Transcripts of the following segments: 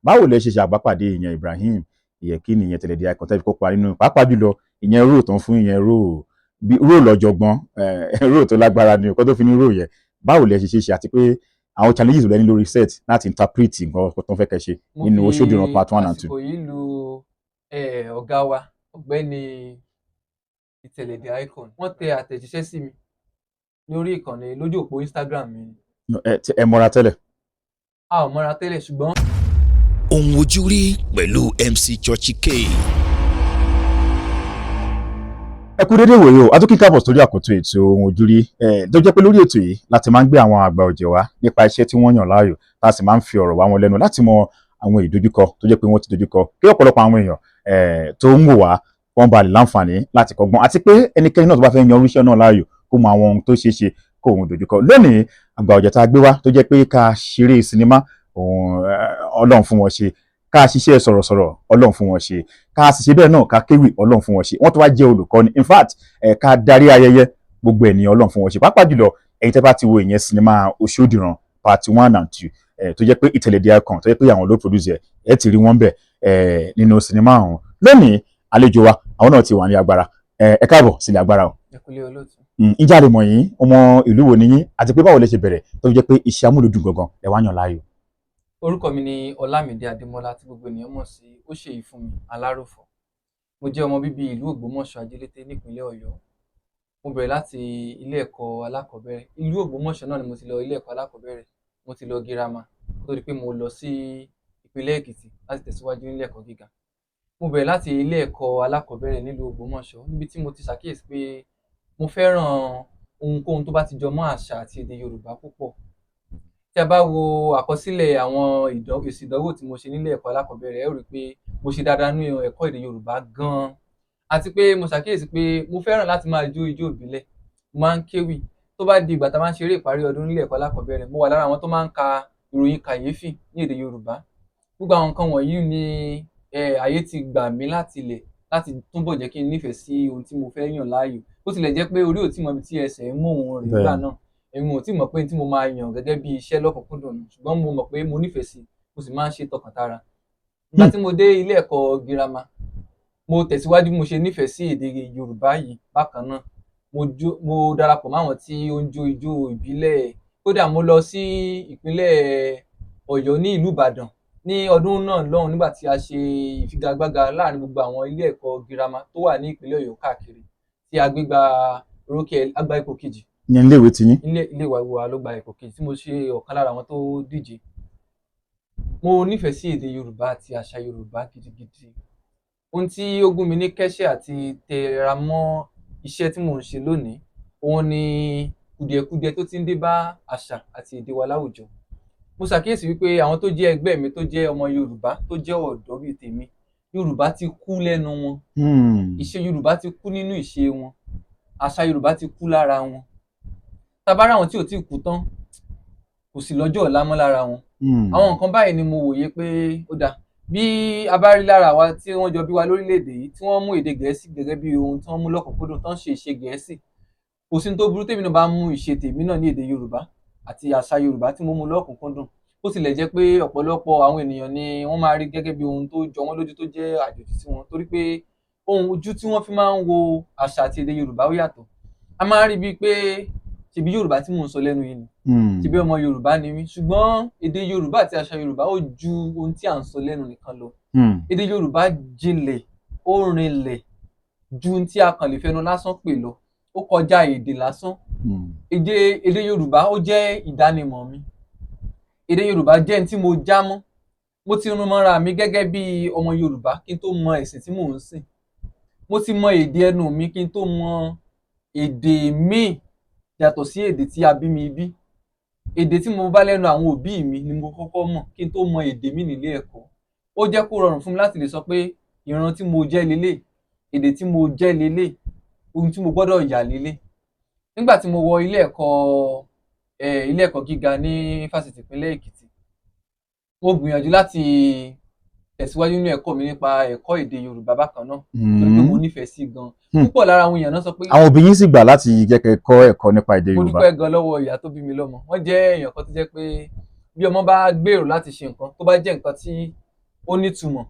Báwo lẹ ṣe ṣàbápàdé ìyẹn Ibrahim Ìyẹ̀kínì, ìyẹn Ìtẹ̀lẹ̀ the Icon, tẹ́ fi kópa nínú, pàápàá jùlọ ìyẹn role tó ń fún, ìyẹn role bí role ọ̀jọ̀gbọ́n, role tó lágbára ni, nǹkan tó fi ní role yẹn? Báwo lẹ ṣe ṣe ṣe, àti pé àwọn challenges wo lẹ ní lórí set láti interpret nǹkan tó ń fẹ́ kẹ́ ṣe Mo nínú fi Oṣódìran part one and two? àsìkò yìí lu ọ̀gá wa, Ọ̀gbẹ́ni Ìtẹ̀lẹ̀ the Icon. Wọ́n tẹ àtẹ̀jíṣẹ́ sí mi lórí ìkànnì lójú òpó Instagram mi. Ẹ mọra tẹ́lẹ̀? A ò mọra tẹ́lẹ̀, ṣùgbọ́n Ohun ojú rí pẹ̀lú MC Churchy K. Ẹ kú dédé ìwòye o, atúnkí káàbọ̀ sórí àkótó ètò Ohun Ojúrí, ẹ tó jẹ́ pé lórí ètò yìí láti máa ń gbé àwọn àgbà ọ̀jẹ̀ wá nípa iṣẹ́ tí wọ́n yàn láàyò, tá a sì máa ń fi ọ̀rọ̀ wá wọn lẹ́nu láti mọ àwọn ìdojúkọ tó jẹ́ pé wọ́n ti dojúkọ, kí ọ̀pọ̀lọpọ̀ àwọn èèyàn tó ń wò wá wọ́n bá lè láǹfààní láti kọ́gbọ́n, àti pé ẹnikẹ́ni náà tó bá fẹ́ yan irúṣẹ́ náà láàyò kó mọ àwọn ohun tó ṣeé ṣe kó òun dojúkọ. Lónìí, àgbà ọ̀jẹ̀ tá a gbé wá tó jẹ́ pé ká ṣeré sinimá òun, Ọlọ́run fún wọn ṣe, ká ṣiṣẹ́ sọ̀rọ̀sọ̀rọ̀, Ọlọ́run fún wọn ṣe, ká sì ṣe bẹ́ẹ̀ náà, ká kéwì, Ọlọ́run fún wọn ṣe, wọ́n tó wá jẹ́ olùkọ́ni, in fact, ká darí ayẹyẹ, gbogbo ẹ̀ ní Ọlọ́run fún wọn ṣe. Pàápàá jùlọ ẹ̀yin tẹ́ bá ti wo ìyẹn sinimá Oṣódìran part one and two, tó jẹ́ pé Ìtẹ̀lẹ̀ the Icon, tó jẹ́ pé àwọn ló produce ẹ̀, ẹ̀ ti rí wọ́n bẹ̀ nínú sinimá ọ̀hún. Lónìí, àlejò wa, àwọn náà ti wà ní agbára. Ẹ káàbọ̀ sílẹ̀ agbára o. Ẹ kúlé, olóòtú. Ǹjẹ́ a lè mọ̀ yín, ọmọ ìlú wo ni yín, àti pé báwo lẹ ṣe bẹ̀rẹ̀ tó fi jẹ́ pé iṣẹ́ amúlùdùn gangan ẹ wá yàn láàyò? Orúkọ mi ni Ọlámídé Adémọ́lá, tí gbogbo ènìyàn mọ̀ sí Óṣèyífúnmi Aláròfọ̀. Mo jẹ́ ọmọ bíbí ìlú Ògbómọ̀ṣọ́ Ajílété nípínlẹ̀ Ọ̀yọ́. Mo bẹ̀rẹ̀ láti ilé ẹ̀kọ́ alákọ̀ọ́bẹ̀rẹ̀. Ìlú Ògbómọ̀ṣọ́ náà ni mo ti lọ ilé ẹ̀kọ́ alákọ̀ọ́bẹ̀rẹ̀, mo ti lọ girama, kó tó di pé mo lọ sí ìpínlẹ̀ Èkìtì láti tẹ̀síwájú nílé ẹ̀kọ́ gíga. Mo bẹ̀rẹ̀ láti ilé ẹ̀kọ́ alákọ̀ọ́bẹ̀rẹ̀ nílùú Ògbómọ̀ṣọ́, níbi tí mo ti ṣàkíyèsí pé mo fẹ́ràn ohunkóhun tó bá ti jọ mọ́ àṣà àti èdè Yorùbá púpọ̀. Tí a bá wo àkọsílẹ̀ àwọn èsì ìdánwò tí mo ṣe nílé ẹ̀kọ́ alákọ̀ọ́bẹ̀rẹ̀, ẹ ó rí i pé mo ṣe dáadáa nínú ẹ̀kọ́ èdè Yorùbá gan-an, àti pé mo ṣàkíyèsí pé mo fẹ́ràn láti máa jó ijó ìbílẹ̀, mo máa ń kéwì. Tó bá di ìgbà tá a máa ń ṣeré ìparí ọdún nílé ẹ̀kọ́ alákọ̀ọ́bẹ̀rẹ̀, mo wà lára àwọn tó máa ń ka ìròyìn kàyéfì ní èdè Yorùbá. Gbogbo àwọn nǹkan wọ̀nyí ni àyè ti gbà mí láti ilẹ̀ láti túbọ̀ jẹ́ kí n nífẹ̀ẹ́ sí ohun tí mo fẹ́ yàn láàyò. Bó tilẹ̀ jẹ́ pé orí ò tí mọ ibi tí ẹsẹ̀ ń mú òun rìn nígbà náà, èmi ò tí mọ̀ pé tí mo máa yàn gẹ́gẹ́ bí iṣẹ́ lọ́kùnkúndùn, ṣùgbọ́n mo mọ̀ pé mo nífẹ̀ẹ́ sí, mo sì máa ń ṣe tọkàntara. Nígbà tí mo dé ilé ẹ̀kọ́ girama, mo tẹ̀síwájú bí mo ṣe nífẹ̀ẹ́ sí èdè Yorùbá yìí. Bákan náà, mo darapọ̀ mọ́ àwọn tí ó ń jó ijó ìbílẹ̀. Kódà mo lọ sí ìpínlẹ̀ Ọ̀yọ́ ní ìlú Ìbàdàn ní ọdún náà lọ́hùn, nígbà tí a ṣe ìfigagbága láàrin gbogbo àwọn ilé ẹ̀kọ́ girama tó wà ní ìpínlẹ̀ Ọ̀yọ́ káàkiri, tí a gbégbá orókè, a gba ipò kejì. Ìyẹn ilé ìwé tiyín? Ilé ìwé wa ló gba ipò kejì, tí mo ṣe ọ̀kan lára àwọn tó díje. Mo nífẹ̀ẹ́ sí èdè Yorùbá àti àṣà Yorùbá gidigidi. Ohun tí ó gún mi ní kẹ́sẹ̀ àti tẹra mọ́ iṣẹ́ tí mò ń ṣe lónìí, òun ni kùdìẹ̀kudiẹ tó ti ń dé bá àṣà àti èdè wa láwùjọ. Mo ṣàkíyèsí wípé àwọn tó jẹ́ ẹgbẹ́ mi, tó jẹ́ ọmọ Yorùbá, tó jẹ́ ọ̀dọ́ bíi tèmi, Yorùbá ti kú lẹ́nu wọn. Ìṣe Yorùbá ti kú nínú ìṣe wọn, àṣà Yorùbá ti kú lára wọn. Tá bá rí àwọn tí ò tíì kú tán, kò sí lọ́jọ́ ọ̀la mọ́ lára wọn. Àwọn nǹkan báyìí ni mo wòye pé ó dáa, bí a bá rí lára àwa tí wọ́n jọ bí wa lórílẹ̀-èdè yìí, tí wọ́n mú èdè Gẹ̀ẹ́sì gẹ́gẹ́ bí ohun tí wọ́n mú lọ́kùnkúndùn, tó ń ṣe ìṣe Gẹ̀ẹ́sì, kò sí ní tó burú tèmi náà bá mú ìṣe tèmi náà ní èdè Yorùbá àti àṣà Yorùbá tí mo mú lọ́kùnkúndùn. Bó tilẹ̀ jẹ́ pé ọ̀pọ̀lọpọ̀ àwọn ènìyàn ni wọ́n máa rí gẹ́gẹ́ bí ohun tó jọ wọ́n lójú, tó jẹ́ àjòjì sí wọn, torí pé ohun ojú tí wọ́n fi máa ń wo àṣà àti èdè Yorùbá ó yàtọ̀. A máa ń rí bíi pé ṣebí Yorùbá tí mò ń sọ lẹ́nu yìí ni, ṣebí ọmọ Yorùbá ni mí. Ṣùgbọ́n èdè Yorùbá àti àṣà Yorùbá, ó ju ohun tí à ń sọ lẹ́nu nìkan lọ. Èdè Yorùbá jinlẹ̀, ó rinlẹ̀ ju ohun tí a kàn lè fẹnu lásán pè lọ. Ó kọjá èdè lásán. Èdè Yorùbá, ó jẹ́ ìdánimọ̀ mi. Èdè Yorùbá jẹ́ ohun tí mo já mọ́. Mo ti rún mọ́ra mi gẹ́gẹ́ bí ọmọ Yorùbá kí n tó mọ ẹ̀sìn tí mò ń sìn. Mo ti mọ èdè ẹnu mi kí n tó mọ èdè míì yàtọ̀ sí èdè tí a bí mi bí. Èdè tí mo bá lẹ́nu àwọn òbí mi ni mo kọ́kọ́ mọ̀ kí n tó mọ èdè mi nílé ẹ̀kọ́. Ó jẹ́ kó rọrùn fún mi láti lè sọ pé ìran tí mo jẹ́ leléyìí, èdè tí mo jẹ́ leléyìí, ohun tí mo gbọ́dọ̀ yà leléyìí. Nígbà tí mo wọ ilé ẹ̀kọ́ gíga ní Fásitì ìpínlẹ̀ Èkìtì, mo gbìyànjú láti tẹ̀síwájú nínú ẹ̀kọ́ mi nípa ẹ̀kọ́ èdè Yorùbá bákan náà, torí pé mo nífẹ̀ẹ́ sí gan. Púpọ̀ lára àwọn èèyàn náà sọ pé Àwọn òbí yín sì gbà láti jẹ́ kẹ́ kọ́ ẹ̀kọ́ nípa èdè Mo Yorùbá? dúpẹ́ gan lọ́wọ́ ìyá tó bí mi lọ́mọ. Wọ́n jẹ́ èèyàn kan tó jẹ́ pé bí ọmọ bá gbèrò láti ṣe nǹkan, tó bá jẹ́ nǹkan tí ó nítumọ̀,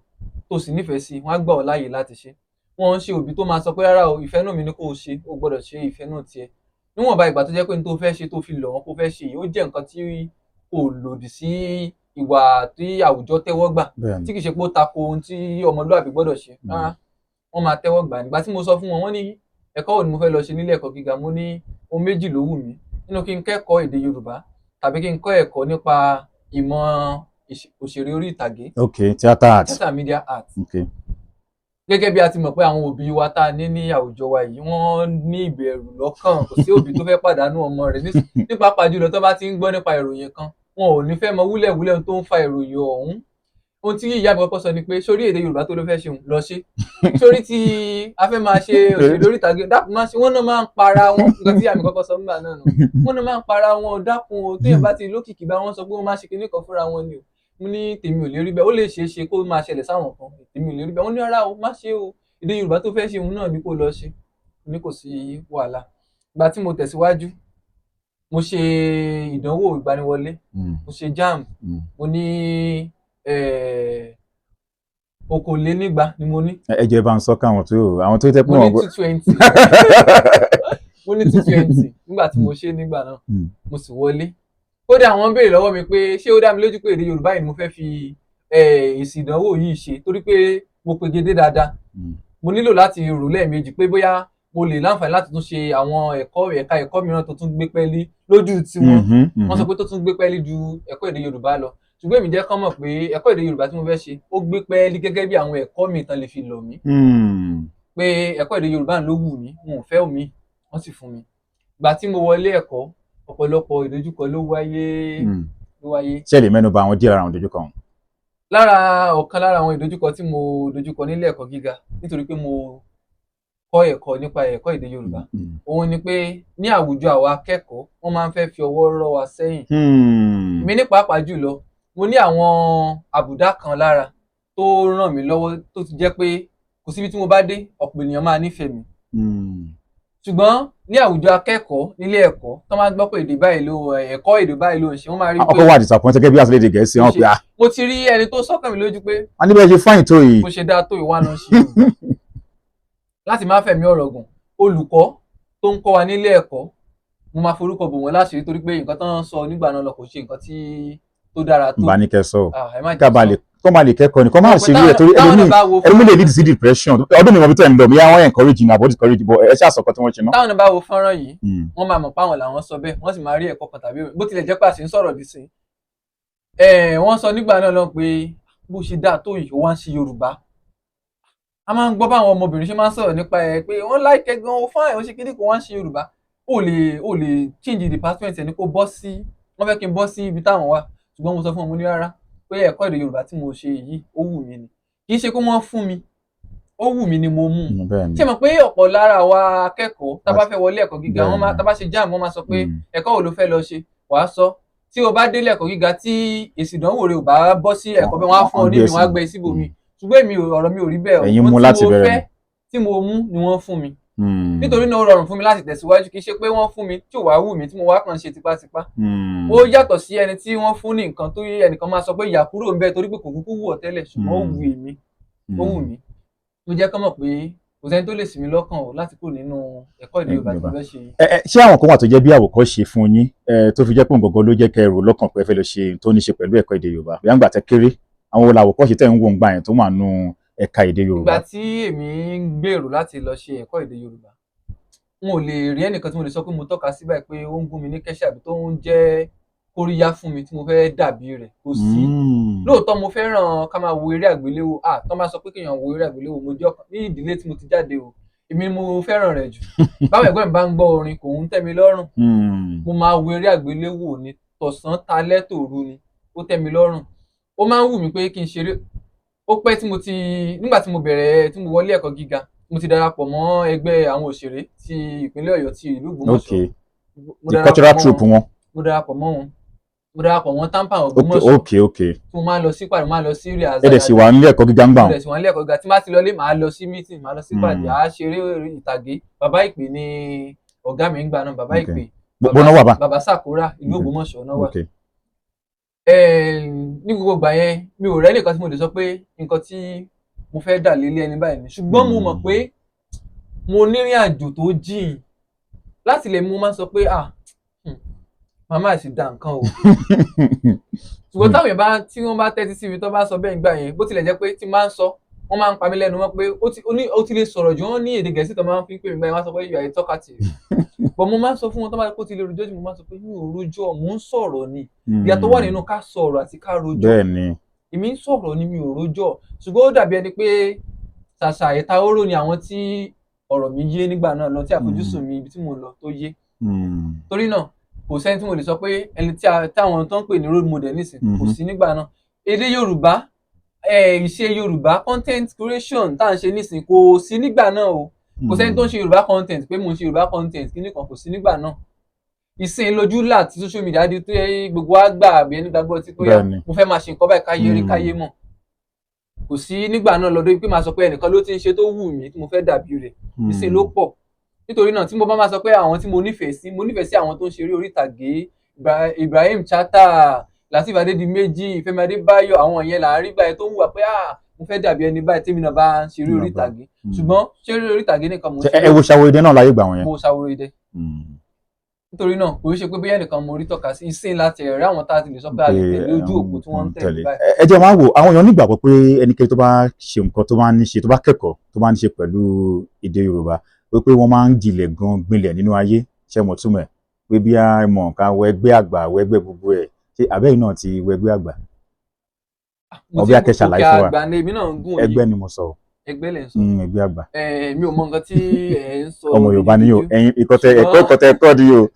tó sì nífẹ̀ẹ́ sí, wọ́n á gbà ọ́ láàyè láti ṣe. Wọ́n ń ṣe òbí tó máa sọ pé rárá o, ìfẹ́ náà mi ni kó o ṣe, o gbọ́dọ̀ ṣe ìfẹ́ náà tiẹ̀. Níwọ̀nba ìgbà tó jẹ́ pé n tó fẹ́ ṣe tó fi lọ̀ wọ́n kó fẹ́ ṣe yìí, ó jẹ́ nǹkan tí kò lòdì sí ìwà tí àwùjọ tẹ́wọ́ gbà, tí kì í ṣe pé ó tako ohun tí ọmọlúàbí gbọ́dọ̀ ṣe rárá, wọ́n máa tẹ́wọ́ gbà. Nígbà tí mo sọ fún wọn, wọ́n ní ẹ̀kọ́ wo ni mo fẹ́ lọ ṣe nílé ẹ̀kọ́ gíga? Mo ní ohun méjì ló wù mí nínú: kí n kẹ́kọ̀ọ́ èdè Yorùbá tàbí kí n kọ́ ẹ̀kọ́ nípa ìmọ̀ òṣèré orí ìtàgé. Ok, theatre art. Theatre media art. Gẹ́gẹ́ bí a ti mọ̀ pé àwọn òbí wa tá a ní ní àwùjọ wa yìí, wọ́n ní ìbẹ̀rù lọ́kàn. Kò sí òbí tó fẹ́ pàdánù ọmọ rẹ̀, ní pàápàá jùlọ tó bá ti ń gbọ́ nípa ìròyìn kan, wọn ò ní fẹ́ mọ wúlẹ̀wúlẹ̀ ohun tó ń fa ìròyìn ọ̀hún. Ohun tí ìyá mi kọ́kọ́ sọ ni pé, sórí èdè Yorùbá tó ló fẹ́ ṣeun, lọ ṣe. Sórí tí a fẹ́ máa ṣe òṣèré orí ìtàgé, dákun máa ṣe. Wọ́n náà máa ń para wọn. Nǹkan tí ìyá mi kọ́kọ́ sọ nígbà náà nù, wọ́n náà máa ń para wọn. Dákun o, téèyàn bá ti lókìkí bá wọn sọ pé wọ́n máa ṣe kinní kan fúnra wọn ni o. Mo ní tèmi ò lè rí bẹ́ẹ̀. Ó lè ṣeé ṣe kó máa ṣẹlẹ̀ sáwọn kan, tèmi ò lè rí bẹ́ẹ̀. Wọ́n ní rárá o, má ṣe o, èdè Yorùbá tó fẹ́ ṣe òun náà ni kó lọ ṣe. Mo ní kò sí wàhálà. Ìgbà tí mo tẹ̀síwájú, mo ṣe ìdánwò ìgbaniwọlé, mo ṣe JAMB. Mo ní 220 ni mo ní. Ẹ jẹ́ bá ń sọ káwọn tó àwọn tó tẹ́ pé Mo ní wọ́n gbọ́. 220. Mo ní 220 nígbà tí mo ṣe nígbà náà. Mo sì wọlé. Kódà wọ́n béèrè lọ́wọ́ mi pé ṣé ó dá mi lójú pé èdè Yorùbá yìí ni mo fẹ́ fi èsì ìdánwò yìí ṣe, torí pé mo pegedé dáadáa. Mo nílò láti rò lẹ́ẹ̀mejì pé bóyá mo lè láǹfààní láti tún ṣe àwọn ẹ̀kọ́ ẹ̀ka ẹ̀kọ́ mìíràn tó tún gbé pẹ́ẹ́lí lójú tiwọn. Wọ́n sọ pé tó tún gbé pẹ́ẹ́lí ju ẹ̀kọ́ èdè Yorùbá lọ, ṣùgbọ́n èmi jẹ́ kán mọ̀ pé ẹ̀kọ́ èdè Yorùbá tí mo fẹ́ ṣe, ó gbé pẹ́ẹ́lí gẹ́gẹ́ bí àwọn ẹ̀kọ́ mi tán lè fi lọ̀ mí, pé ẹ̀kọ́ èdè Yorùbá ló wù mí, wọn ò fẹ́ omi. Wọ́n sì fún mi. Ìgbà tí mo wọlé ẹ̀kọ́, ọ̀pọ̀lọpọ̀ ìdojúkọ ló wáyé, ló wáyé. Ṣé ẹ lè mẹ́nu bà àwọn díẹ̀ lára àwọn ìdojúkọ ọ̀hún? Lára ọ̀kan lára àwọn ìdojúkọ tí mo dojúkọ nílé ẹ̀kọ́ gíga, nítorí pé mo kọ́ ẹ̀kọ́ nípa ẹ̀kọ́ èdè Yorùbá, òun ni pé ní àwùjọ àwa akẹ́kọ̀ọ́, wọ́n máa ń fẹ́ fi ọwọ́ rọ́ wa sẹ́yìn. Èmi ní pàápàá jùlọ, mo ní àwọn àbùdá kan lára tó ràn mí lọ́wọ́, tó ti jẹ́ pé kò síbi tí mo bá dé, ọ̀pọ̀ ènìyàn máa nífẹ̀ẹ́ mi. Ṣùgbọ́n ní àwùjọ akẹ́kọ̀ọ́ nílé ẹ̀kọ́, tó máa ń gbọ́ pé èdè báyìí ló ẹ̀kọ́ èdè báyìí ló ń ṣe, wọ́n máa rí pé Ọkọ wà disappointed, gẹ́gẹ́ bí àtìlédè Gẹ̀ẹ́sì wọn pé ah. Mo ti rí ẹni tó sọ́kàn mi lójú pé a ní bẹ́ẹ̀ ṣe fine tó yìí. Bó ṣe dáa tó ìwà náà ṣe Yorùbá. Láti má fẹ̀mí ọ̀rọ̀ gùn, olùkọ́ tó ń kọ́ wa nílé ẹ̀kọ́, mo máa forúkọ bò wọ́n láṣìírí, torí pé nǹkan tó ń sọ nígbà náà lọ kò ṣe nǹkan tí tó dára tó. Bá ní kẹ́ sọ. Ah, ẹ má jẹ́ ká ba sọ. lè kọ́ máa lè kẹ́kọ̀ọ́ ni kọ́ máa ṣe rí ẹ̀, torí Táwọn ẹlòmíì náà bá wo ẹlòmíì lè lead sí depression. Ọdún mi mọ̀ bí tẹ̀ ń lọ, bí wọ́n encourage ní àbọ̀ discourage, but ẹ ṣáà sọ̀kọ́ tí wọ́n ṣe náà. Táwọn náà bá wo fọ́nrán yìí, wọ́n máa mọ̀ páwọn làwọn sọ bẹ́ẹ̀, wọ́n sì máa rí ẹ̀kọ́ kan tàbí òmíràn. Bó tilẹ̀ jẹ́ pé a sì ń sọ̀rọ̀ dì sí ẹ̀, wọ́n sọ nígbà náà lọ pé bó ṣe dáa tó yìí, ó wá ń ṣe Yorùbá. A máa ń gbọ́ báwọn ọmọbìnrin ṣe máa ń sọ̀rọ̀ nípa ẹ̀ pé wọ́n like ẹ́ gan, ó fine, ó ṣe kíní kó wá ń ṣe Yorùbá, ó lè change department ẹni kó bọ́ sí. Wọ́n fẹ́ kí n bọ́ sí ibi táwọn wà, ṣùgbọ́n mo sọ fún wọn, mo ní rárá, pé ẹ̀kọ́ èdè Yorùbá tí mo ṣe yìí, ó wù mí ni, kì í ṣe pé wọ́n fún mi, ó wù mí ni mo mú un. Bẹ́ẹ̀ ni. Ṣé mọ̀ pé ọ̀pọ̀ lára wa akẹ́kọ̀ọ́, tá bá fẹ́ wọlé ẹ̀kọ́ gíga, wọ́n máa tá bá ṣe JAMB, wọ́n máa sọ pé ẹ̀kọ́ wo ló fẹ́ lọ ṣe, wàá sọ. Tí o bá délé ẹ̀kọ́ gíga, tí èsì ìdánwò rẹ ò bá bọ́ sí ẹ̀kọ́ bẹ́ẹ̀, wọ́n á fún ọ níbi, wọ́n á gbé e síbòmí. Ṣùgbọ́n èmi ọ̀rọ̀ mi ò rí bẹ́ẹ̀ o. Ẹ̀yin Ohun mú tí láti mo bẹ̀rẹ̀ fẹ́ ni. tí mo mú ni wọ́n fún mi. Nítorí náà, ó rọrùn fún mi láti tẹ̀síwájú. Kì í ṣe pé wọ́n fún mi tí ò wá wù mí, tí mo wá kàn ṣe tipátipá. Ó yàtọ̀ sí ẹni tí wọ́n fún ní nǹkan tó yẹ ẹnìkan máa sọ pé ìyà kúrò ń bẹ torí pé kò kúkú wù ọ́ tẹ́lẹ̀, ṣùgbọ́n ó wù èmi, ó wù mí. Mo jẹ́ kán mọ̀ pé kò sẹ́ni tó lè sì mí lọ́kàn o láti kúrò nínú ẹ̀kọ́ èdè Yorùbá tí mo fẹ́ ṣe yìí. Ẹ ẹ, ṣé àwọn kan wà tó jẹ́ bí àwòkọ́ṣe fún yín tó fi jẹ́ pé òǹgọ̀gọ̀ ló jẹ́ kẹ́ ẹ rò lọ́kàn pé ẹ fẹ́ lọ ṣe tó ní ṣe pẹ̀lú ẹ̀kọ́ èdè Yorùbá? Bí àǹgbà tẹ kéré, àwọn wo làwòkọ́ṣe tẹ̀ ń wò ń gbà yẹn tó wà nù ẹ̀ka èdè Yorùbá? Ìgbà tí èmi ń gbèrò láti lọ ṣe ẹ̀kọ́ èdè Yorùbá, n ò lè rí ẹnìkan tí mo lè sọ pé mo tọ́ka sí báyìí pé ó ń gún mi ní kẹ́sẹ̀ àbí tó ń jẹ́ kóríyá fún mi tí mo fẹ́ dàbí rẹ̀, kò sí. Lóòótọ́, mo fẹ́ràn ká máa wo eré àgbéléwò. Ah, tọ́ máa sọ pé kéèyàn wo eré àgbéléwò, mo jẹ́ ọ̀kan ní ìdílé tí mo ti jáde o, èmi ni mo fẹ́ràn rẹ̀ jù. Báwọn ẹ̀gbọ́n mi bá ń gbọ́ orin, kò ń tẹ́ mi lọ́rùn. Mo máa wo eré àgbéléwò ní tọ̀sán talẹ́ tòru ni, ó tẹ́ mi lọ́rùn. Ó máa ń wù mí pé kí n ṣeré. Ó pẹ́ tí mo ti, nígbà tí mo bẹ̀rẹ̀, tí mo wọlé ẹ̀kọ́ gíga, mo ti darapọ̀ mọ́ ẹgbẹ́ àwọn òṣèré ti ìpínlẹ̀ Ọ̀yọ́, ti ìlú Ògbómọ̀ṣọ́. Mo The darapọ̀ cultural mọ́ troupe wọn. wọn. Mo darapọ̀ mọ́ wọn, mo darapọ̀ mọ́ TAMPAN Ògbómọ̀ṣọ́, tí mo máa ń lọ sí pàdé, mo máa ń lọ sí rehearsal. Ẹ dẹ̀ sì wà nílé ẹ̀kọ́ gíga ń gbà Mo wọn. dẹ̀ sì wà nílé ẹ̀kọ́ gíga. Tí má ti lọlé, màá lọ sí meeting, màá lọ sí pàdé, àá ṣeré orí ìtàgé. Bàbá Ìpè ní ọ̀gá mi ń gbà náà, Bàbá Ìpè. Bó náà wà bá. Bàbá Sàkórà, ìlú Ògbómọ̀ṣọ́ náà wà. Ní gbogbo ìgbà yẹn, mi ò rẹ́nìkan tí mo lè sọ pé nǹkan tí mo fẹ́ dà lélẹ̀ ẹni báyìí ni, ṣùgbọ́n mo mọ̀ pé mo nírìn àjò tó jìn láti lè mú. Máa ń sọ pé, ah, màmá sì da nǹkan o, ṣùgbọ́n táwọn èèyàn bá tí wọ́n bá tẹ́tí sí mi tó bá sọ bẹ́ẹ̀ nígbà yẹn, bó tilẹ̀ jẹ́ pé tí máa ń sọ, wọ́n máa ń pa mí lẹ́nu mọ́ pé ó ti lè sọ̀rọ̀ jù. Wọ́n ní èdè Gẹ̀ẹ́sì tó máa ń fi pè mí báyìí, wọ́n á sọ pé, "You are a talkative." But mo máa ń sọ fún wọn tó bá kó ti lè rojọ́ jù, mo máa ń sọ pé mi ò rojọ́, mò ń sọ̀rọ̀ ni. Ìyàtọ̀ wà nínú ká sọ̀rọ̀ àti ká rojọ́. bẹ́ẹ̀ ni Èmi ń sọ̀rọ̀ ni, mi ò rojọ́, ṣùgbọ́n ó dàbí ẹni pé ṣàṣà ìta oró ni àwọn tí ọ̀rọ̀ mi yé nígbà náà lọ, tí àfojúsùn mi, ibi tí mò ń lọ tó yé. Torí náà, kò sẹ́ni tí mo lè sọ pé ẹni tí táwọn tó ń pè ní role model nísìn kò sí nígbà náà. Èdè Yorùbá, ìṣe Yorùbá, content creation tá à ń ṣe nísìn kò sí nígbà náà o. Kò sẹ́ni tó ń ṣe Yorùbá content pé mò ń ṣe Yorùbá content kíní kan, kò sí nígbà náà. Ìsìn lójú là tí social media di tó yẹ gbogbo wa gbà àbí ẹni gbàgbọ́ tí pé mo fẹ́ máa ṣe nǹkan báyìí káyé rí, káyé mọ̀. Kò sí nígbà náà lọ́dọ̀ pé máa sọ pé ẹnìkan ló ti ń ṣe tó wù mí tí mo fẹ́ dàbí rẹ̀. Ìsìn ló pọ̀. Nítorí náà, tí mo bá máa sọ pé àwọn tí mo nífẹ̀ẹ́ sí, mo nífẹ̀ẹ́ sí àwọn tó ń ṣeré orí ìtàgé, Ibrahim Chatta, Lateef Adédìméjì, Fẹ́mi Adébáyọ̀, àwọn yẹn là ń rí báyìí tó ń wà pé, ah, mo fẹ́ dàbí ẹni báyìí tèmi náà bá ń ṣeré orí ìtàgé. Ṣùgbọ́n ṣeré orí ìtàgé nìkan mo ń ṣe. Ẹ wo Ṣaworoidẹ náà láyé gbà wọn yẹn. Mo Ṣaworoidẹ. Nítorí náà, kò ṣe pé bóyá ẹnìkan mo rí tọ́ka sí. Ìsìn láti ẹ̀rẹ́ àwọn tá a ti lè sọ pé a lè tẹ̀lé ojú òpó tí wọ́n ń tẹ̀lé báyìí. Ẹ jẹ́ máa wò, àwọn èèyàn nígbàgbọ́ pé ẹnikẹ́ni tó bá ṣe nǹkan tó bá ní ṣe, tó bá kẹ́kọ̀ọ́ tó bá ní ṣe pẹ̀lú èdè Yorùbá, pé wọ́n máa ń jinlẹ̀ gan, gbinlẹ̀ nínú ayé. Ṣé mo túmọ̀ ẹ̀ pé bí a mọ̀ ká wọ ẹgbẹ́ àgbà, wọ ẹgbẹ́ gbogbo ẹ̀, ṣé àbẹ́yìn náà ti wọ ẹgbẹ́ àgbà? Mo Ọbẹ̀ ti akẹ́ ṣàlàyé fún wa. Òkè àgbà ni èmi náà ń gùn yìí. Ẹgbẹ́ ni mo sọ. Ẹgbẹ́ lẹ̀ ń sọ. Ẹgbẹ́ àgbà. Mi ò mọ nǹkan tí ẹ ń sọ. Ọmọ Yorùbá ni yóò ẹ̀yin ìkọ́tẹ ẹ̀kọ́ Ṣùgbọ́n ìkọ́tẹ ẹ̀kọ́ ni yóò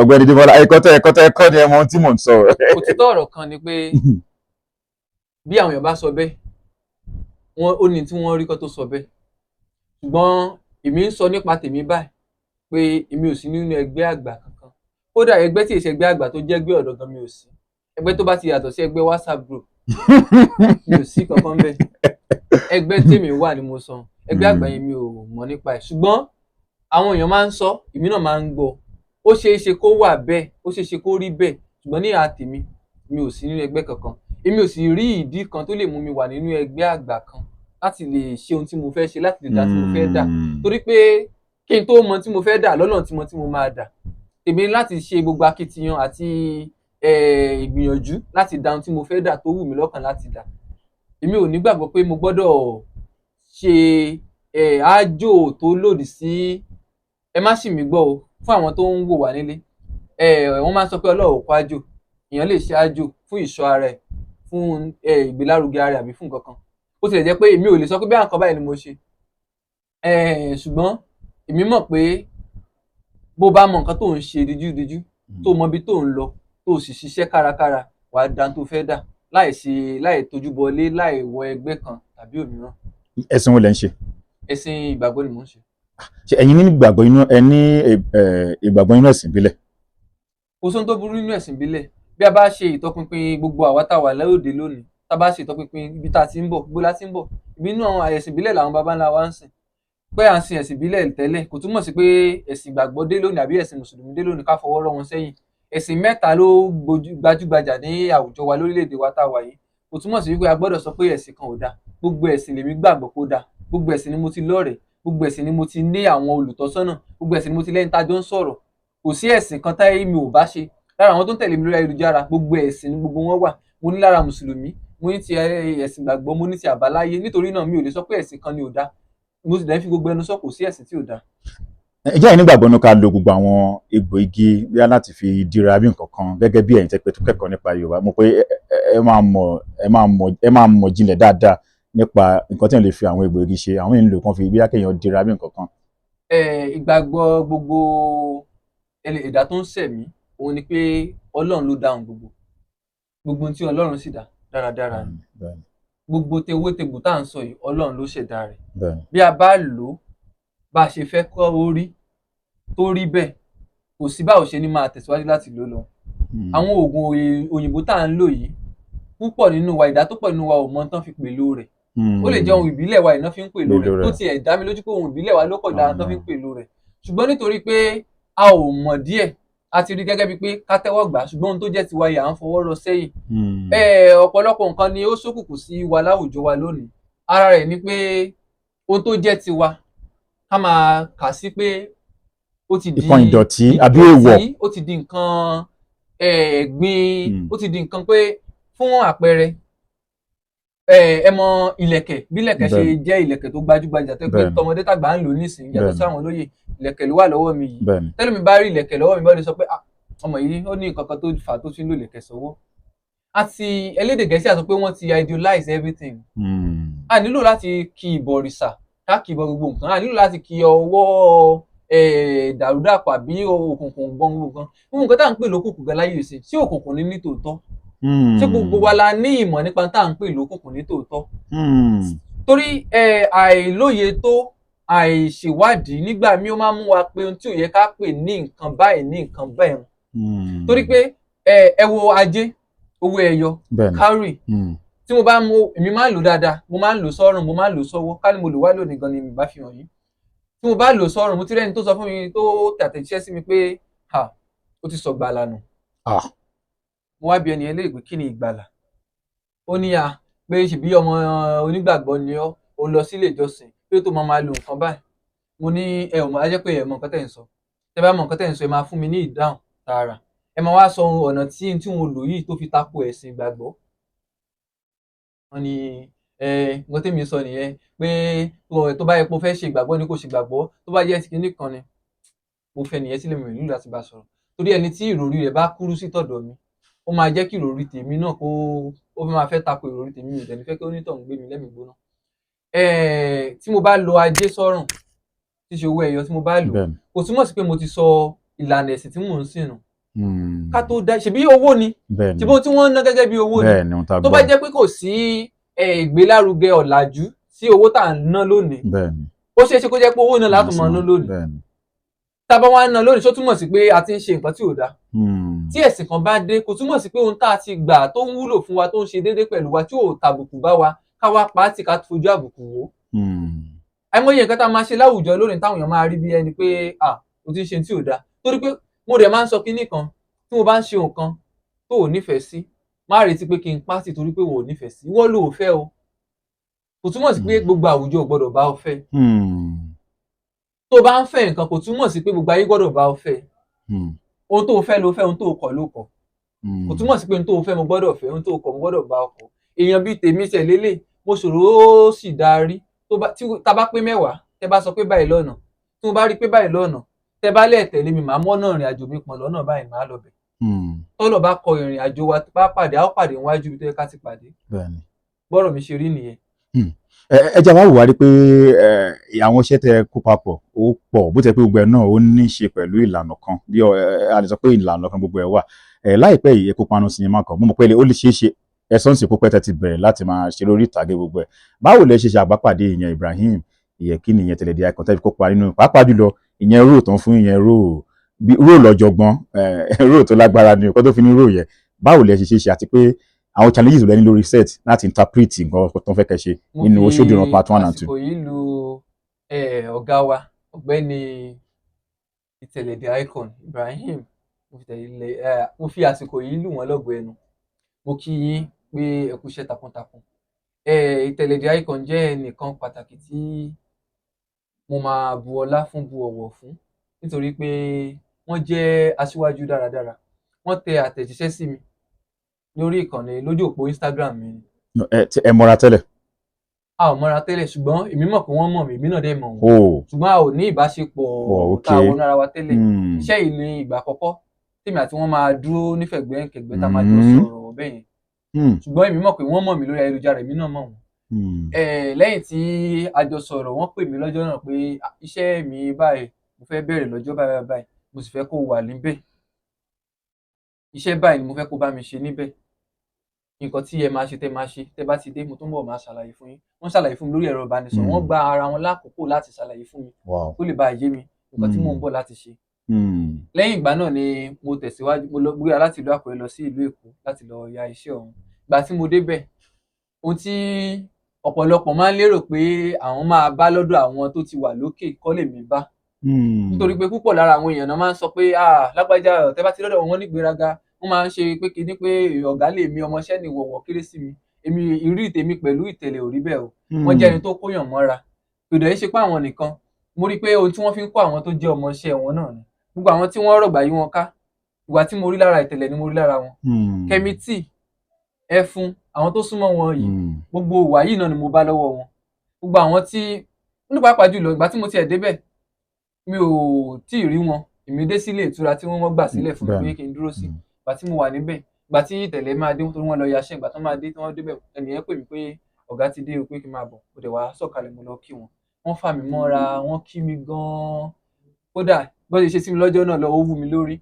Ọ̀gbẹ́ni Débọ́lá, ẹ̀kọ́ ni ẹ mọ ohun tí mò ń sọ. Òtítọ́ ọ̀rọ̀ kan ni pé bí àwọn èèyàn bá sọ bẹ́ẹ̀, wọ́n ó ní tí wọ́n rí kó tó sọ bẹ́ẹ̀, ṣùgbọ́n èmi ń sọ nípa tèmi báyìí pé èmi ò sí nínú ẹgbẹ́ àgbà kankan. Kódà ẹgbẹ́ tí èsì ẹgbẹ́ àgbà tó jẹ́ ẹgbẹ́ ọ̀dọ́ gan, mi ò sí. Ẹgbẹ́ tó bá ti yàtọ̀ sí ẹgbẹ́ WhatsApp group, mi ò sí kankan bẹ́ẹ̀. Ẹgbẹ́ tèmi wà ni mo sọ. Ẹgbẹ́ àgbà yẹn, mi ò mọ̀ nípa ẹ̀, ṣùgbọ́n àwọn èèyàn máa ń sọ, èmi náà máa ń gbọ́. Ó ṣeé ṣe kó wà bẹ́ẹ̀, ó ṣeé ṣe kó rí bẹ́ẹ̀, ṣùgbọ́n ní ìhà tèmi, mi ò sí nínú ẹgbẹ́ kankan. Èmi ò sì rí ìdí kan tó lè mú mi wà nínú ẹgbẹ́ àgbà kan láti lè ṣe ohun tí mo fẹ́ ṣe, láti lè dá tí mo fẹ́ dà, torí pé kí n tó mọ tí mo fẹ́ dà lọ́nà tí mo máa dà, tèmi ní láti ṣe gbogbo akitiyan àti ìgbìyànjú láti dá ohun tí mo fẹ́ dà tó wù mí lọ́kàn láti dà. Èmi ò nígbàgbọ́ pé mo gbọ́dọ̀ ṣe àjò tó lòdì sí. Ẹ má ṣì mí gbọ́ o. Fún àwọn tó ń wò wá nílé, wọ́n máa ń sọ pé Ọlọ́run ò kó àjò. Èèyàn lè ṣe àjò fún ìṣọ́ ara ẹ̀, fún ìgbélárugẹ ara ẹ̀ àbí fún nǹkan kan. Ó tilẹ̀ jẹ́ pé èmi ò lè sọ pé bí àǹkan báyìí ni mo ṣe, ṣùgbọ́n èmi mọ̀ pé bó bá mọ nǹkan tó ń ṣe díjúdíjú, tó mọ ibi tó ń lọ, tó sì ṣiṣẹ́ kárakára, wàá dá tó fẹ́ dà láì ṣe, láì tójú bọlé, láì wọ ẹgbẹ́ kan tàbí òmíràn. Ẹ̀sìn wo lẹ ń ṣe? Ẹ̀sìn ìgbàgbọ́ ni mò ń ṣe. Ṣé ẹ̀yin ní ìgbàgbọ́ inú ẹ ní ìgbàgbọ́ inú ẹ̀sìn ìbílẹ̀? Kò sóhun tó burú nínú ẹ̀sìn ìbílẹ̀. Bí a bá ṣe ìtọpinpin gbogbo àwa tá a wà lóde lónìí, tá a bá ṣe ìtọpinpin ibi tá a ti ń bọ̀, gbogbo la ti ń bọ̀, ibi inú àwọn ẹ̀sìn ìbílẹ̀ làwọn baba ńlá wa ń sìn. Pé à ń sin ẹ̀sìn ìbílẹ̀ tẹ́lẹ̀ kò túmọ̀ sí pé ẹ̀sìn ìgbàgbọ́ dé lónìí àbí ẹ̀sìn mùsùlùmí dé lónìí ká fọwọ́ rọ́ wọn sẹ́yìn. Ẹ̀sìn mẹ́ta ló gbajúgbajà ní àwùjọ wa lórílẹ̀‐èdè wa tá a wà yìí. Kò túmọ̀ sí wípé a gbọ́dọ̀ sọ pé ẹ̀sìn kan ò dáa. Gbogbo ẹ̀sìn lèmi gbàgbọ́ kó dáa. Gbogbo ẹ̀sìn ni mo ti lọ́rẹ̀ẹ́, gbogbo ẹ̀sìn ni mo ti ní àwọn olùtọ́sọ́nà, gbogbo ẹ̀sìn ni mo ti lẹ́ni tá a jọ ń sọ̀rọ̀. Kò sí ẹ̀sìn kan táyé mi ò bá ṣe. Lára àwọn tó ń tẹ̀lé mi lórí ayélujára, gbogbo ẹ̀sìn ni gbogbo wọn wà. Mo ní lára mùsùlùmí, mo ní ti ẹ̀sìn ìgbàgbọ́, mo ní ti àbáláyé. Nítorí náà, mi ò lè sọ pé ẹ̀sìn kan ni ò dáa. Mo sì dẹ̀ fi gbogbo ẹnu sọ, kò sí ẹ̀sìn tí ò dáa. Ẹ jẹ́ ẹ̀yin nígbàgbọ́ nínú ká lo gbogbo àwọn egbò igi bíyá láti fi dira bí nǹkan kan, gẹ́gẹ́ bí ẹ̀yin tẹ́ pé tó kẹ́kọ̀ọ́ nípa Yorùbá, mo pé ẹ máa mọ̀ jinlẹ̀ dáadáa nípa nǹkan tí èèyàn lè fi àwọn egbò igi ṣe, àwọn èèyàn lò kàn fi bíyá kéèyàn dira bí nǹkan kan. Ìgbàgbọ́ gbogbo ẹ̀dá tó ń ṣẹ̀mí òun ni pé Ọlọ́run ló dá ohun gbogbo. Gbogbo ohun tí Ọlọ́run sì dá dáradára ni. Gbogbo tewétegbò tá à ń sọ yìí, Ọlọ́run ló ṣẹ̀dá rẹ̀. Bí a bá lò ó bá a ṣe fẹ́ kọ́ ó rí tó rí bẹ́ẹ̀, kò sí báwo ṣe ní máa tẹ̀síwájú láti lò ó lọ. Àwọn oògùn òyìnbó tá à ń lò yìí, púpọ̀ nínú wa, ìdá tó pọ̀ nínú wa ò mọ tán fi pèlò rẹ̀. Ó lè jẹ́ ohun ìbílẹ̀ wa iná fi ń pèlò rẹ̀, tó tiẹ̀ dá mi lójú pé ohun ìbílẹ̀ wa ló pọ̀ dára tán fi ń pèlò rẹ̀, ṣùgbọ́n nítorí pé a ò mọ̀ díẹ̀. A ti rí gẹ́gẹ́ bíi pé ká tẹ́wọ́ gbà á, ṣùgbọ́n ohun tó jẹ́ tiwa yìí, à ń fọwọ́ rọ sẹ́yìn. Ọ̀pọ̀lọpọ̀ nǹkan ni ó ṣókùnkùn sí wa láwùjọ wa lónìí. Ara rẹ̀ ni pé ohun tó jẹ́ tiwa, ká máa kà sí pé ó ti di Nǹkan ìdọ̀tí àbí èèwọ̀. Ìdọ̀tí, ó ti di nǹkan ẹ̀gbin. Ó ti di nǹkan pé, fún àpẹẹrẹ, ẹ mọ ìlẹ̀kẹ̀, bí ìlẹ̀kẹ̀ ṣe jẹ́ ìlẹ̀kẹ̀ tó gbajúgbajà tó pé tọmọdé tàgbà ń lò nísìnyí, yàtọ̀ sáwọn olóyè. Ìlẹ̀kẹ̀ ló wà lọ́wọ́ mi yìí. Tẹ́lòmíì bá rí ìlẹ̀kẹ̀ lọ́wọ́ mi, bá lè sọ pé, "Ah, ọmọ yìí ó ní nǹkan kan tó fà á tó fi ń lo ìlẹ̀kẹ̀ sọ́wọ́." Àti elédè Gẹ̀ẹ́sì àti pé wọ́n ti idealize everything. A nílò láti kí ìbọ̀rìṣà, ká kì í bọ gbogbo nǹkan. A nílò láti kí ọwọ́ dàrúdàpọ̀ àbí òkùnkùn gbọ́n gbogbo nǹkan. Gbogbo nǹkan tá à ń pè lókùnkùn gan láyé ìsìn, ṣé òkùnkùn ní nítòótọ́? Ṣé gbogbo wa la ní ìmọ̀ nípa tá à ń pè lókùnkùn ní tòótọ́? Torí àìlóye tó, àìṣèwádìí nígbà míì, ó máa ń mú wa pé ohun tí ò yẹ ká pè ní nǹkan báyìí ní nǹkan báyìí. Torí pé ẹ wo ajé, owó ẹyọ, cowry. Tí mo bá mú, èmi máa ń lò dáadáa, mo máa ń lò sọ́rùn, mo máa ń lò sọ́wọ́. Ká ní mo lò wá lónìí gan ni mi bá fi hàn yín. Tí mo bá lò sọ́rùn, mo ti rẹ́ni tó sọ fún mi, tó tàtẹ̀jíṣẹ́ sí mi pé, "Ha, ó ti sọ gbàlà nù." Mo wá bi ẹni yẹn léèrè pé, kí ni ìgbàlà? Ó ní à pé ṣèbí ọmọ onígbàgbọ́ ni ọ́, ó lọ sílé ìjọsìn, pé tó máa máa lo nǹkan báyìí. Mo ní ẹ ò mọ̀, á jẹ́ pé ẹ mọ̀ nǹkan tẹ̀ ń sọ. Tẹ́ bá mọ̀ nǹkan tẹ̀ ń sọ, ẹ máa fún mi ní ìdáhùn tààrà, ẹ máa wá sọ ọ̀nà tí mo lò yìí tó fi tako ẹ̀sìn ìgbàgbọ́. Wọ́n ní ẹ nǹkan tẹ́mi sọ nìyẹn pé tó bá yẹ pé o fẹ́ ṣe ìgbàgbọ́ ni kò ṣe ìgbàgbọ́, tó bá jẹ́ kinní kan ni. Mo fẹ́ nìyẹn sílẹ̀, mi ò nílò láti bá sọ̀rọ̀, torí ẹni tí ìròrí rẹ̀ bá kúrú sí tọ̀dọ̀ mi, ó máa jẹ́ kí ìròrí tèmi náà kó ó máa fẹ́ tako ìròrí tèmi. Mi ò dẹ̀ ní fẹ́ kí onítọ̀hún gbé mi lẹ́mìí gbóná. Tí mo bá lo ajé sọ́rùn, tí ṣe owó ẹyọ, tí mo bá lò, kò túmọ̀ sí pé mo ti sọ ìlànà ẹ̀sìn tí mò ń sìn nù. Ká tó dá, ṣebí owó ni? Ṣebí ohun tí wọ́n ń ná gẹ́gẹ́ bí owó ni? Bẹ́ẹ̀ni, ohun tá a Tó gbọ́. bá jẹ́ pé kò sí ìgbélárugẹ ọ̀làjú sí owó tá à ń ná lónìí, ó ṣeé ṣe kó jẹ́ pé owó náà látún máa ná lónìí. Tá a bá wá ń ná lónìí, ṣó túmọ̀ sí pé a ti ń ṣe nǹkan tí ò dáa? Tí ẹ̀sìn kan bá dé, kò túmọ̀ sí pé ohun tá a ti gbà tó ń wúlò fún wa, tó ń ṣe déédéé pẹ̀lú wa, tí ò tàbùkù bá wa, ká wá pa á tì, ká fojú àbùkù wò ó. Àìmọye nǹkan tá a máa ṣe láwùjọ lónìí táwọn èèyàn máa rí bí ẹni pé, ah, o ti ń ṣe tí ò dáa. Torí pé mo dẹ̀ máa ń sọ kinní kan: tí mo bá ń ṣe nǹkan tó ò nífẹ̀ẹ́ sí, má retí pé kí n pa á tì torí pé o ò nífẹ̀ẹ́ sí. Ìwọ ló ò fẹ́ o, kò túmọ̀ sí pé gbogbo àwùjọ ò gbọ́dọ̀ bá ọ fẹ́. Tó o bá ń fẹ́ nǹkan, kò túmọ̀ sí pé gbogbo ayé gbọ́dọ̀ bá ọ fẹ́. Ohun tó o fẹ́ ló fẹ́, ohun tó o kọ̀ ló kọ̀. Kò túmọ̀ sí pé ohun tó o fẹ́ mo gbọ́dọ̀ fẹ́, ohun tó o kọ̀ mo gbọ́dọ̀ bá ọ kọ̀. Èèyàn bíi tèmi ṣẹ̀ lélẹ̀, mo ṣòro ó sì darí. Tó bá tí tá bá pé 10, tẹ́ bá sọ pé báyìí lọ́nà, tí mo bá rí pé báyìí lọ́nà, tẹ́ bá lẹ́ẹ̀ tẹ̀lé mi, màá mọ́nà ìrìn àjò mi pọ̀n lọ́nà báyìí, màá lọ bẹ̀. Tọ́lọ̀ bá kọ ìrìn àjò wa bá pàdé, á ó pàdé níwájú ibi tó yẹ ká ti pàdé. Bọ́rọ̀ mi ṣe rí nìyẹn. Ẹ jẹ́ wá wò wá rí pé àwọn iṣẹ́ tẹ́ kó papọ̀ ó pọ̀, bó ti jẹ́ pé gbogbo ẹ̀ náà ó ní í ṣe pẹ̀lú ìlànà kan, bí a lè sọ pé ìlànà kan gbogbo ẹ̀ wà. Láìpẹ́ yìí, ẹ kópa nínú sinimá kan. Mo mọ̀ pé ó lè ṣeé ṣe ẹ sọ́ọ̀sì púpẹ́ tẹ́ ti bẹ̀rẹ̀ láti máa ṣe lórí ìtàgé gbogbo ẹ̀. Báwo lẹ ṣe ṣe àbápàdé ìyẹn Ibrahim Ìyẹ̀kínì, ìyẹn Tẹ̀lẹ̀dẹ̀ Icon, tẹ́ fi kópa nínú, pàápàá jùlọ ìyẹn role tán fún, ìyẹn role bí role ọ̀jọ̀gbọ́n, role tó lágbára ni ọ̀kọ́ tó fi ní role yẹn? Báwo lẹ ṣe ṣe ṣe, àti pé àwọn challenges lẹ́ni lórí set láti interpret nǹkan tó ń fẹ́ kẹ́ ṣe Mo nínú fi Oṣòdìran part 1 and 2? àsìkò yìí lu ọ̀gá wa, Ọ̀gbẹ́ni Ìtẹ̀lẹ̀dẹ̀ Icon Ibrahim, mo fi àsìkò yìí lù wọ́n lọ́gọ ẹnu. Mo kí yín pé ẹ kú iṣẹ́ takuntakun. Ìtẹ̀lẹ̀dẹ̀ Icon jẹ́ ẹnìkan pàtàkì tí mo máa bu ọlá fún, bu ọ̀wọ̀ fún, nítorí pé wọ́n jẹ́ aṣíwájú dáradára. Wọ́n tẹ àtẹ̀jíṣẹ́ sí mi lórí ìkànnì lójú òpó Instagram mi ni. No, ẹ mọra tẹ́lẹ̀? A ò mọra tẹ́lẹ̀, ṣùgbọ́n èmi mọ̀ pé wọ́n mọ̀ mí, èmi náà dẹ̀ mọ̀ wọ́n, ṣùgbọ́n a ò ní ìbáṣepọ̀ tá a wọnú ara wa tẹ́lẹ̀. Iṣẹ́ yìí ni ìgbà àkọ́kọ́ tèmi àti wọn máa dúró nífẹ̀gbẹ́kẹ̀gbẹ́, tá a máa jọ sọ̀rọ̀ bẹ́ẹ̀ yẹn. Ṣùgbọ́n èmi mọ̀ pé wọ́n mọ̀ mí lórí ayélujára, èmi náà mọ̀ wọ́n. Lẹ́yìn tí a jọ sọ̀rọ̀, wọ́n pè mí lọ́jọ́ náà pé, "Ah, iṣẹ́ mi báyìí, mo fẹ́ bẹ̀rẹ̀ lọ́jọ́ báyìí báyìí báyìí, mo sì fẹ́ kó wà níbẹ̀. Iṣẹ́ báyìí ni mo fẹ́ kó bá mi ṣe níbẹ̀. Nǹkan tí ẹ máa ṣe, tẹ́ máa ṣe, tẹ́ bá ti dé, mo tún bọ̀ máa ṣàlàyé fún yín." Wọ́n ṣàlàyé fún mi lórí ẹ̀rọ ìbánisọ̀rọ̀. Wọ́n gba ara wọn lákòókò láti ṣàlàyé fún mi kó lè bá yé mi nǹkan tí mò ń bọ̀ láti ṣe. Lẹ́yìn ìgbà náà ni mo tẹ̀síwájú, mo lọ gbéra láti ìlú Àkúrẹ́ lọ sí ìlú Èkó láti lọ ya iṣẹ́ ọ̀hún. Ìgbà tí mo débẹ̀, ohun tí ọ̀pọ̀lọpọ̀ máa ń lérò pé àwọn máa bá lọ́dọ̀ àwọn tó ti wà lókè kọ́ lèmi bá. Nítorí pé púpọ̀ lára àwọn èèyàn náà máa ń sọ pé, "Ah, lágbájá, tẹ́ bá ti lọ́dọ̀ wọn, wọ́n ní ìgbéraga, wọ́n máa ń ṣe pé kinní pé ọ̀gá lè mi, ọmọọṣẹ́ ni wọ̀wọ̀ kéré sí mi." Èmi, ìrírí tèmi pẹ̀lú Ìtẹ̀lẹ̀ ò rí bẹ́ẹ̀ o. Wọ́n jẹ́ ẹni tó kóyàn mọ́ra. Kò dẹ̀ ṣe pé àwọn nìkan, mo rí i pé ohun tí wọ́n fi ń kọ́ àwọn tó jẹ́ ọmọọṣẹ́ wọn náà ni gbogbo àwọn tí wọ́n rọ̀gbà yí wọn ká. Ìwà tí mo rí lára Ìtẹ̀lẹ̀ ni mo rí lára wọn. Kẹ́mítì, Ẹfun, àwọn tó súnmọ́ wọn yìí, gbogbo ìwà yìí náà ni mo bá lọ́wọ́ wọn. Gbogbo àwọn tí ní pàápàá jùlọ, ìgbà tí mo tiẹ̀ débẹ̀, mi ò tí ì rí wọn. Èmi dé sílé ìtura tí wọ́n gbà sílẹ̀ fún mi pé kí n dúró sí. Ìgbà tí mo wà níbẹ̀, ìgbà tí Ìtẹ̀lẹ̀ máa dé, torí wọ́n lọ yaṣẹ́, ìgbà tó máa dé, tí wọ́n débẹ̀, ẹnìyẹn pè mí pé ọ̀gá ti dé o, pé kí n máa bọ̀. Mo dẹ̀ wá sọ̀kalẹ̀, mo lọ kí wọn. Wọ́n fà mí mọ́ra, wọ́n kí mi gan-an. Kódà bó ṣe ṣe sí mi lọ́jọ́ náà lọ, ó wú mi lórí.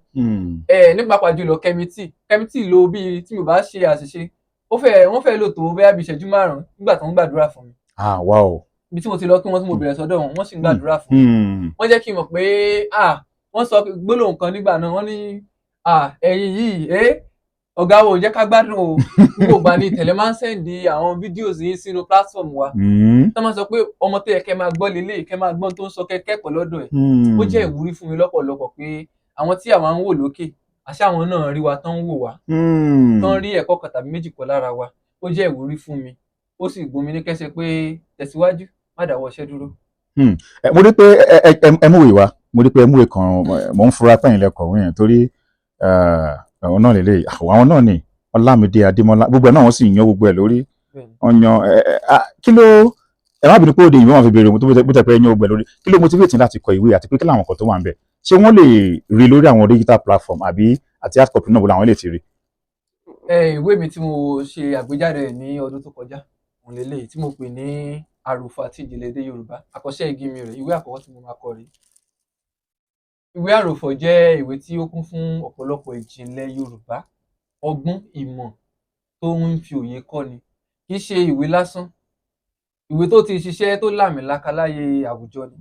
Ẹ ní pàápàá jùlọ Kẹ́mítì, Kẹ́mítì lo bíi, tí mo bá ṣe àṣìṣe, ó fẹ́ wọ́n fẹ́ lò tó bóyá bíi ìṣẹ́jú 5 nígbà tó ń gbàdúrà fún mi. Ah, wow. Ibi tí mo ti lọ kí wọ́n, tí mo bẹ̀rẹ̀ sọ́dọ̀ wọn, wọ́n sì ń gbàdúrà fún mi. Wọ́n jẹ́ kí n mọ̀ pé, ah, wọ́n sọ gbólóhùn kan nígbà náà, wọ́n ní, "Ah, ẹ̀yin yìí, ẹ́ ọ̀gá wo ò jẹ́ ká gbádùn o. Gbogbo ìgbà ni Ìtẹ̀lẹ̀ máa ń send àwọn videos yín sínú platform wa." Tó máa sọ pé ọmọ tó yẹ kẹ́ máa gbọ́ lélẹ̀, kẹ́ máa gbọ́n tó ń sọ, kẹ́ kẹ́kọ̀ọ́ lọ́dọ̀ ẹ̀. Ó jẹ́ ìwúrí fún mi lọ́pọ̀lọpọ̀ pé àwọn tí àwa ń wò lókè, àṣé àwọn náà rí wa tán ń wò wá, tán rí ẹ̀kọ́ kan tàbí méjì kọ́ lára wa. Ó jẹ́ ìwúrí fún mi, ó sì gún mi ní kẹ́sẹ̀ pé tẹ̀síwájú, má dáwọ́ iṣẹ́ dúró. Mo rí pé ẹ mú ìwé wá. Mo rí pé ẹ mú ìwé kan. Mo ń fura pẹ́yìn lẹ́kọ̀ọ́ yẹn torí àwọn náà lélẹ̀, àwọn náà ni Ọlámídé Adémọ́lá, gbogbo ẹ̀ náà wọ́n sì yan gbogbo ẹ̀ lórí. Wọ́n yan ẹ kí ló, ẹ má bínú pé òde ìwé wọn fi béèrè ohun tó bó tẹ pé ẹ yan gbogbo ẹ̀ lórí. Kí ló motivate yín láti kọ ìwé, àti pé kí làwọn nǹkan tó wà ń bẹ̀? Ṣé wọ́n lè rí lórí àwọn digital platform àbí àti hard copy náà, bó làwọn lè ti rí? Ìwé mi tí mo ṣe àgbéjáde rẹ̀ ní ọdún tó kọjá òun lélẹ́yìí tí mo pè ní Àròfọ̀ àti Ìjìnlẹ̀ Èdè Yorùbá, àkọsẹ́ igi mi rẹ̀. Ìwé àkọ́kọ́ tí mo máa kọ rèé. Ìwé Àròfọ̀ jẹ́ ìwé tí ó kún fún ọ̀pọ̀lọpọ̀ ìjìnlẹ̀ Yorùbá, ọgbọ́n, ìmọ̀ tó ń fi òye kọ́ni. Kì í ṣe ìwé lásán, ìwé tó ti ṣiṣẹ́ tó làmìlaka láyé àwùjọ ni.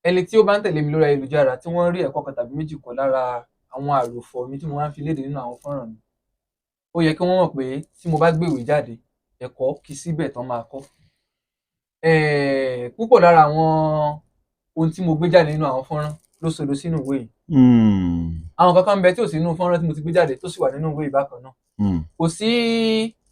Ẹni tí ó bá ń tẹ̀lé mi lórí ayélujára, tí wọ́n rí ẹ̀kọ́ kan tàbí méjì kọ́ lára àwọn àròfọ̀ mi tí mo máa ń fi léde nínú àwọn fọ́nrán mi, ó yẹ kí wọ́n mọ̀ pé tí mo bá gbé ìwé jáde, ẹ̀kọ́ kì í síbẹ̀ tán máa kọ́. Púpọ̀ lára àwọn ohun tí mo gbé jáde nínú àwọn fọ́nrán ló sodo sínú ìwé yìí. Àwọn kankan ń bẹ tí ò sí nínú fọ́nrán tí mo ti gbé jáde tó sì wà nínú ìwé yìí bákan náà. Kò sí